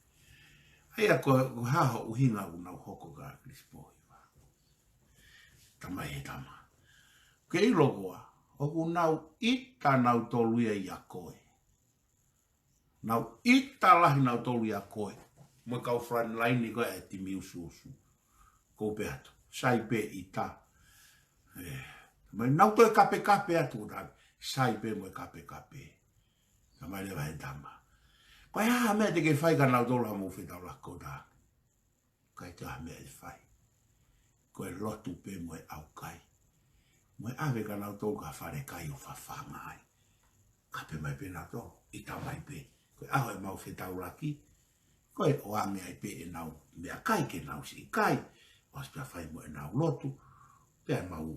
ʻA ia ko, ko e hā hoʻo ʻuhinga ʻoku nau hoko kia ʻAkilisi Pōhiva. Tama e tama. Ke ʻilo koā, ʻoku nau ʻita nautolu ia ʻia koe. Nau ʻita lahi nautolu ʻia koe. Mo e kau frontline ko ē ʻa e timi usuusu. Ko u pehē atu. Sai pē ʻita. Ē, mai nau toe kapekape atu, ʻo tā, sai pē mo e kapekape. Talamai leva ʻe he tama, ko e hā ha meʻa te ke fai kia nautolu haʻamou fetaulaki? Ko tā, ʻikai toe ha meʻa ʻe fai. Ko e lotu pē mo e ʻaukai. Mo e ʻave kia nautolu ki ha falekai ʻo fafanga ai. Kape mai pē nautolu, ʻita mai pē. Ko e ʻaho ʻemau fetaulaki, ko e ʻoange ai pē ʻenau meʻakai ke nau siʻi kai. ʻOsi pea fai mo ʻenau lotu, pea mau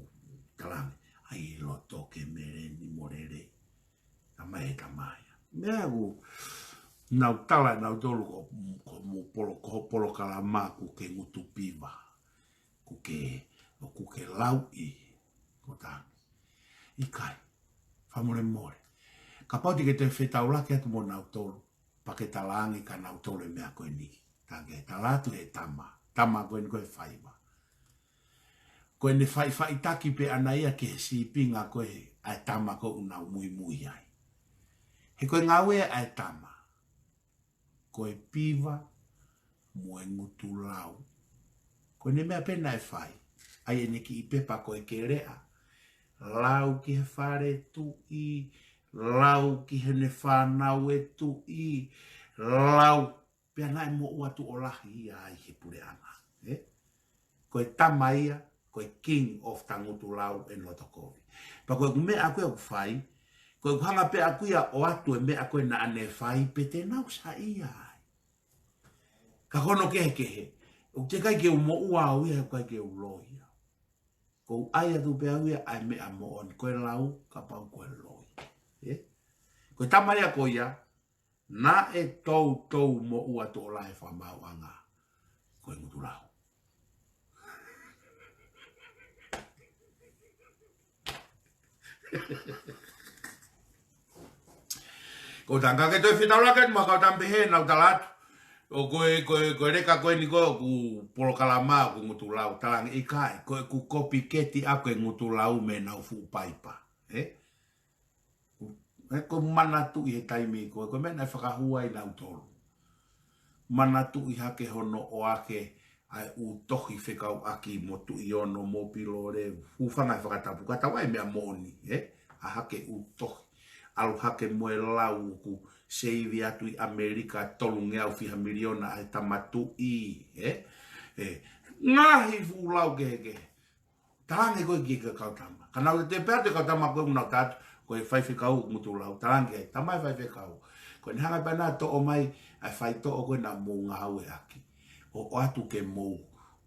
talaange, ʻai loto ke meleni mo lelei. Talamai ʻe he tama ia, meʻa ʻoku nau tala ʻe nautolu ko, ko mo polo, ko polokalama ʻoku ke ngutu piva, ʻoku ke, ʻoku ke lauʻi. Ko tā, ʻikai, fakamolemole. Kapau te ke toe fetaulaki atu mo nautolu, pea ke talaange kia nautolu e meʻa ko eni. Talaange, tala atu ʻe he tama, tama ko eni ko e faiva. Ko ʻene faʻifaʻitaki pē ʻana ia ki he sīpinga ko ē ʻa e tama ko ē ʻoku nau muimui ai. He ko e ngāue ʻa e tama, ko e piva mo e ngutu lau. Ko ʻene meʻa pē naʻe fai, ʻai ʻene kiʻi pepa ko e keleʻa, lau ki he fale tuʻi, lau ki heʻene fānau e tuʻi, lau, pea naʻe moʻua tuʻo lahi ia ai he puleʻanga, ē? Ko e tama ia, ko e king of ta ngutu lau ʻi loto kovi. Pea ko ʻeku meʻa ko ē ʻoku fai, ko ʻeku hanga pē ʻaku ia ʻo ʻoatu e meʻa ko ē naʻa ne fai pe te nau saiʻia ai. Ka ko hono kehekehe, ʻoku teʻeki ai ke u moʻua au ia, he ʻoku ʻikai ke u loi au. ʻOku ou ʻai atu pē au ia ʻa e meʻa moʻoni, ko e lau, kapau ko e loi. Ē? Ko e tama ia ko ia, naʻe toutou moʻua tuʻo lahi he fakamaauʻanga, ko e ngutu lau. Ko e tangata ke toe fetaulaki mo e kau tama pehē, nau tala atu, ʻo ko e, ko e, ko e leka ko eni ko ē ʻoku polokalama ʻoku ngutu lau, talaange ʻikai, ko ʻeku kopiketi ʻaku e ngutu lau mei heʻenau fuʻu paipa. Ē? Ē, ʻoku ou manatuʻi he taimi ko ē, ko e meʻa naʻe fakahū ai nautolu. Manatuʻi hake hono ʻoange ʻa e ʻū tohi fekauʻaki mo Tuʻiono mo Pilolevu. Hūfanga he fakatapu, ka tau ʻai meʻa moʻoni, ē? ʻA hake ʻū tohi. ʻAlu hake mo e lau ʻoku seivi atu ʻi ʻAmelika tolungeau fiha miliona ʻa e tama tuʻi, ē? Ē, ngaahi fuʻu lau kehekehe. Talaange ko ē ki he kau tama. Ka nau te pea te kau tama ko ē ʻoku nau tala atu, ko e faifekau ʻoku ngutu lau. Talaange ki he tama e faifekau. Ko ʻene hanga pē ʻana ʻo toʻo mai ʻa e faitoʻo ko ē naʻa mou ngāueʻaki, ʻo ʻoatu ke mou,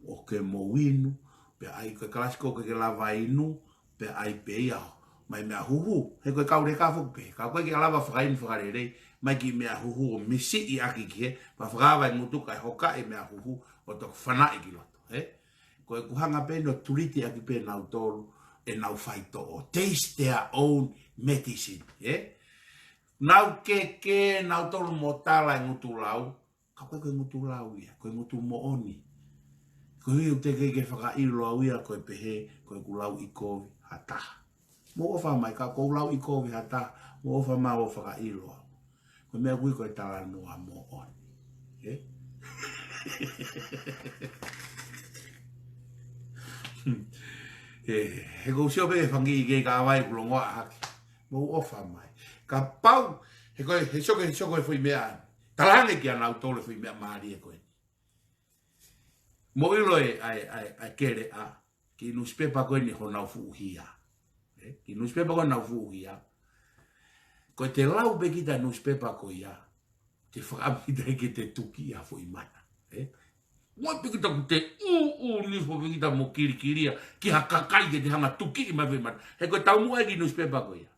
ʻo ke mou inu, pea ʻai ko e kalasi ko ē ʻoku ke lava inu, pea ʻai pē ia ʻo mai meʻa huhu. He ko e kau leka foki pē, ka ʻoku ʻikai ke lava fakainu fakalelei, mai kiʻi meʻa huhu ʻo misiʻi ʻaki ki hē, pea fakaava e ngutu kae hokaʻi e meʻa huhu ʻo toki fanaʻi ki loto, ē? Ko ʻeku hanga pē ʻo tuliti ʻaki pē nautolu ʻenau faitoʻo. Taste their own medicine, ē? Nau keke nautolu mo tala e ngutu lau, ka ko e, ko e ngutu lau ia, ko e ngutu moʻoni. Ko e ʻuhi ʻoku teʻeki ke fakaʻilo au ia ko e pehē, ko ʻeku lauʻikovi ha taha. Mou ʻofa mai, ka ʻoku ou lauʻikovi ha taha, mou ʻofa mai ʻo fakaʻilo au. Ko e meʻa ʻoku ui ko e talanoa moʻoni. Ē? Ē, he ʻoku ou sio pē he fanga kiʻi kava ʻoku longoaʻa hake. Mou ʻofa mai. Kapau, he ko e, he sio ki he, he sio ki he foʻi meʻa. Talaange kia nautolu e foʻi meʻa mālie ko eni. Mou ʻilo e, ʻa e, ʻa e, ʻa e keleʻa, kiʻi nusipepa ko eni honau fuʻu hia. Ē, kiʻi nusipepa ko ē honau fuʻu hia. Ko ʻete lau pē kita nusipepa ko ia, te fakaʻamu kita ke te tuki ʻa e foʻi mana. Ē? Mo pē kita ʻoku te ʻū, ʻū nifo pē kita mo kilikilia ki ha kakai ke te hanga tuki mai foʻi mana. He ko e taumuʻa e kiʻi nusipepa ko ia.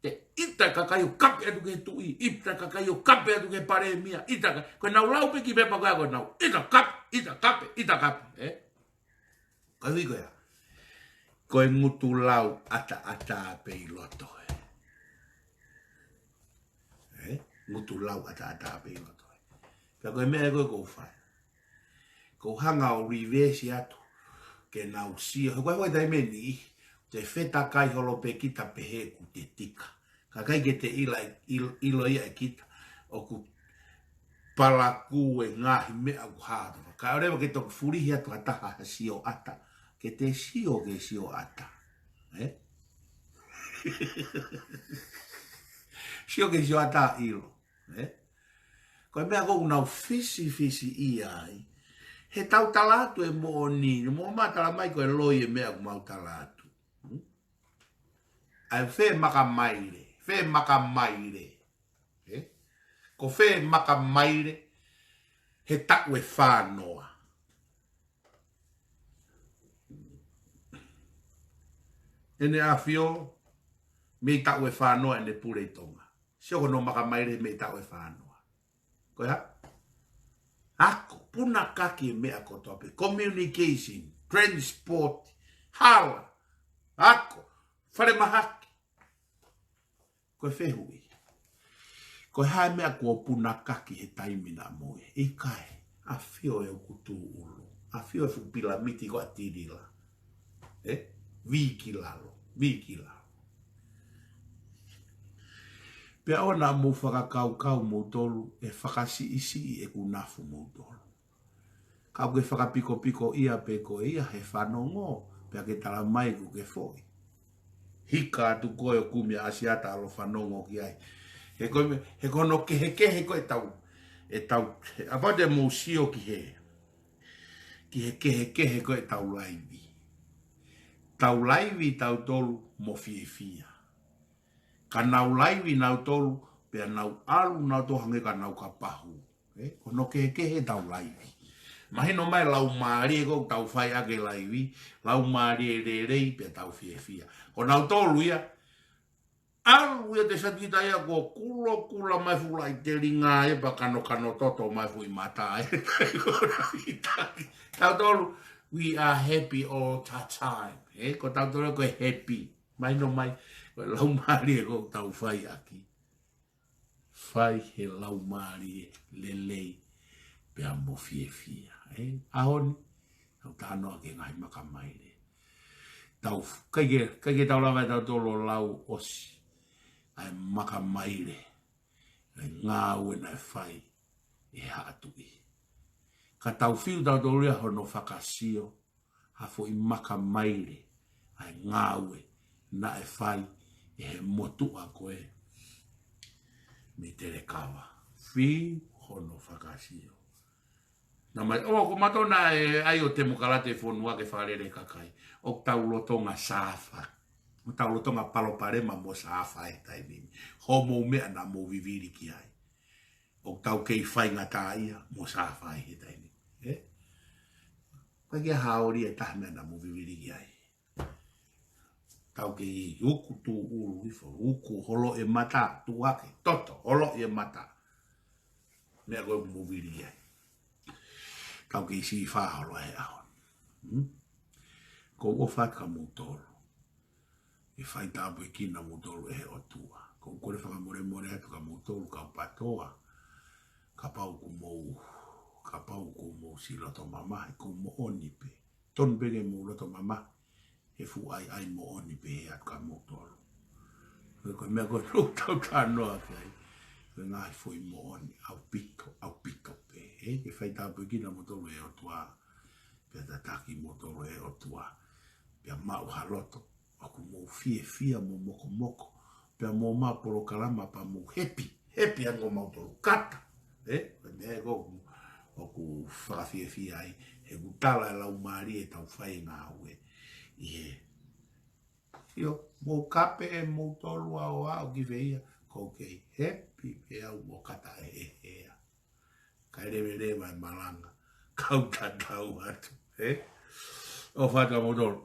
Te ʻita e kakai ʻo kape atu ki he tuʻi, ʻita e kakai ʻo kape atu ki he palēmia, ʻita ka, ko ʻenau lau pē kiʻi pepa ko ia ko ʻenau, ʻita kape, ʻita kape, ʻita kape, ē? Ka ui ko ia. Ko e ngutu lau ʻataʻatā pē ʻi loto, ē? Ē? Ngutu lau ʻataʻatā pē ʻi loto, ē? Pea ko e meʻa ko ē ʻoku ou fai, ʻoku ou hanga ʻo reverse atu ke nau sio. He ko e, ko e taimi ni, te fetakai holo pē kita pehē ʻoku te tika. Ka ʻikai ke te ʻilo, ʻilo, ʻilo ia ʻe kita ʻoku palakū e ngaahi meʻa ʻoku hā atu. Kae ʻoua leva ke toki fulihi atu ha taha ha sioʻata, ke te sio ki he sioʻata. Ē? Sio ki he sioʻata ʻilo. Ē? Ko e meʻa ʻoku nau fisifisiʻia ai. He tau tala atu e moʻoni, mo ma tala mai ko e loi e meʻa ʻoku mau tala atu. Hmm? ʻA e fē maka maile, fē maka maile. Ē? Ko fē maka maile, he taʻu ʻe fānoa. ʻEne ʻafio, mei taʻu ʻe fānoa ʻene pule ʻi Tonga. Sio ko hono maka maile mei taʻu ʻe fānoa. Ko e hā? Ako, punakaki e meʻa kotoa pē. Communication, transport, hala, ako, falemahaki. Ko e fehuʻi. Ko e hā e meʻa kuo punakaki he taimi naʻa mou ʻi ai? ʻIkai, ʻafio e ʻuku tūʻulu. ʻAfio e fuʻu pilamiti ko ʻAtilila. Ē? Vī ki lalo, vī ki lalo. Pea ʻoua naʻa mou fakakaukau moutolu ʻe fakasiʻisiʻi ʻeku nafu moutolu. Ka ʻoku ke fakapikopikoʻia pē koe ia he fanongo, pea ke tala mai ʻoku ke foʻi. Hika atu koe ʻo kumi ʻa ʻAsiata ʻalu ʻo fanongo ki ai. He ko e me-, he ko hono kehekehe ko ē ʻetau, ʻetau, he, kapau te mou sio ki he, ki he kehekehe ko ē ʻetau laivi. Tau laivi tautolu mo fiefia. Ka nau laivi nautolu, pea nau ʻalu nautolu hangē ka nau ka pahu. Ē, ko hono kehekehe ʻetau laivi. Mahino mai laumālie ko ē ʻoku tau fai ʻaki e laivi, laumālie lelei pea tau fiefia. Ko nautolu ia, ʻalu ia te satikita ia ko kulokula mai fuʻu laʻi telinga ē pea kanokano toto mai fuʻu ʻi mata ē. Tautolu, we are happy all the time. Ē, ko tautolu ko e happy. Mahino mai, ko e laumālie ko ē ʻoku tau fai ʻaki. Fai he laumālie lelei pea mo fiefia. Ē, ʻaho ni, tau talanoa ki he ngaahi maka maile. Tau, ʻikai ke, ʻikai ke tau lava ʻe tautolu ʻo lau ʻosi ʻa e maka maile, ʻa e ngāue naʻe fai ʻe Haʻa Tuʻi. Ka tau fiu tautolu ia hono fakasio ha foʻi maka maile ʻa e ngāue naʻe fai ʻe he motuʻa ko ē mei Telekava. Fiu hono fakasio. Naʻa mai, ʻo, ko mautolu naʻe ʻai ʻo temokalati e fonua ke fakalele kakai. ʻOku tau lolotonga suffer. ʻOku tau lolotonga palopalema mo suffer he taimi ni. Hoʻomou meʻa naʻa mou vivili ki ai. ʻOku tau kei faingataʻaʻia mo suffer he taimi ni. Ē? ʻIkai ke haoli e taha meʻa naʻa mou vivili ki ai. Tau kei ʻuku tūʻulu hifo, ʻuku holo e mata, tuʻu hake, toto, holo e mata. Meʻa ko ē ʻoku mou vivili ai. Tau kei siʻi fā holo he ʻaho ni. Hmm? Ko u ʻofa atu kia moutolu. ʻE fai tāpuekina moutolu ʻe he ʻOtua. Ko u kole fakamolemole atu kia moutolu kau PATOA. Kapau ʻoku mou, kapau ʻoku mou siʻi loto mamahi, ʻoku moʻoni pē. Tonu pē ke mou loto mamahi, he fuʻu ʻaiʻai moʻoni pē ʻe ʻatu kia moutolu. Ko e, ko e meʻa ko ē ʻoku tau talanoa ki ai. Ko e ngaahi foʻi moʻoni, ʻaupito, ʻaupito pē. Ē, ke fai tāpuekina moutolu ʻe he ʻOtua. Pea tataki moutolu ʻe he ʻOtua. Pea maʻu ha loto ʻoku mou fiefia mo mokomoko. Pea mo maʻu polokalama pea mou happy. Happy ange ʻo mautolu kata. Ē? Ko e meʻa ko ē ʻoku, ʻoku fakafiefia ai. He ʻoku tala e laumālie ʻetau fai e ngāue. ʻI he. ʻIo, mou kape ʻe moutolu ʻo aʻu ki fē ia. Ko u kei happy pē au mo kata ʻe he hea. Kae leveleva e malanga. Kau tatau atu. Ē? ʻOfa atu kia moutolu.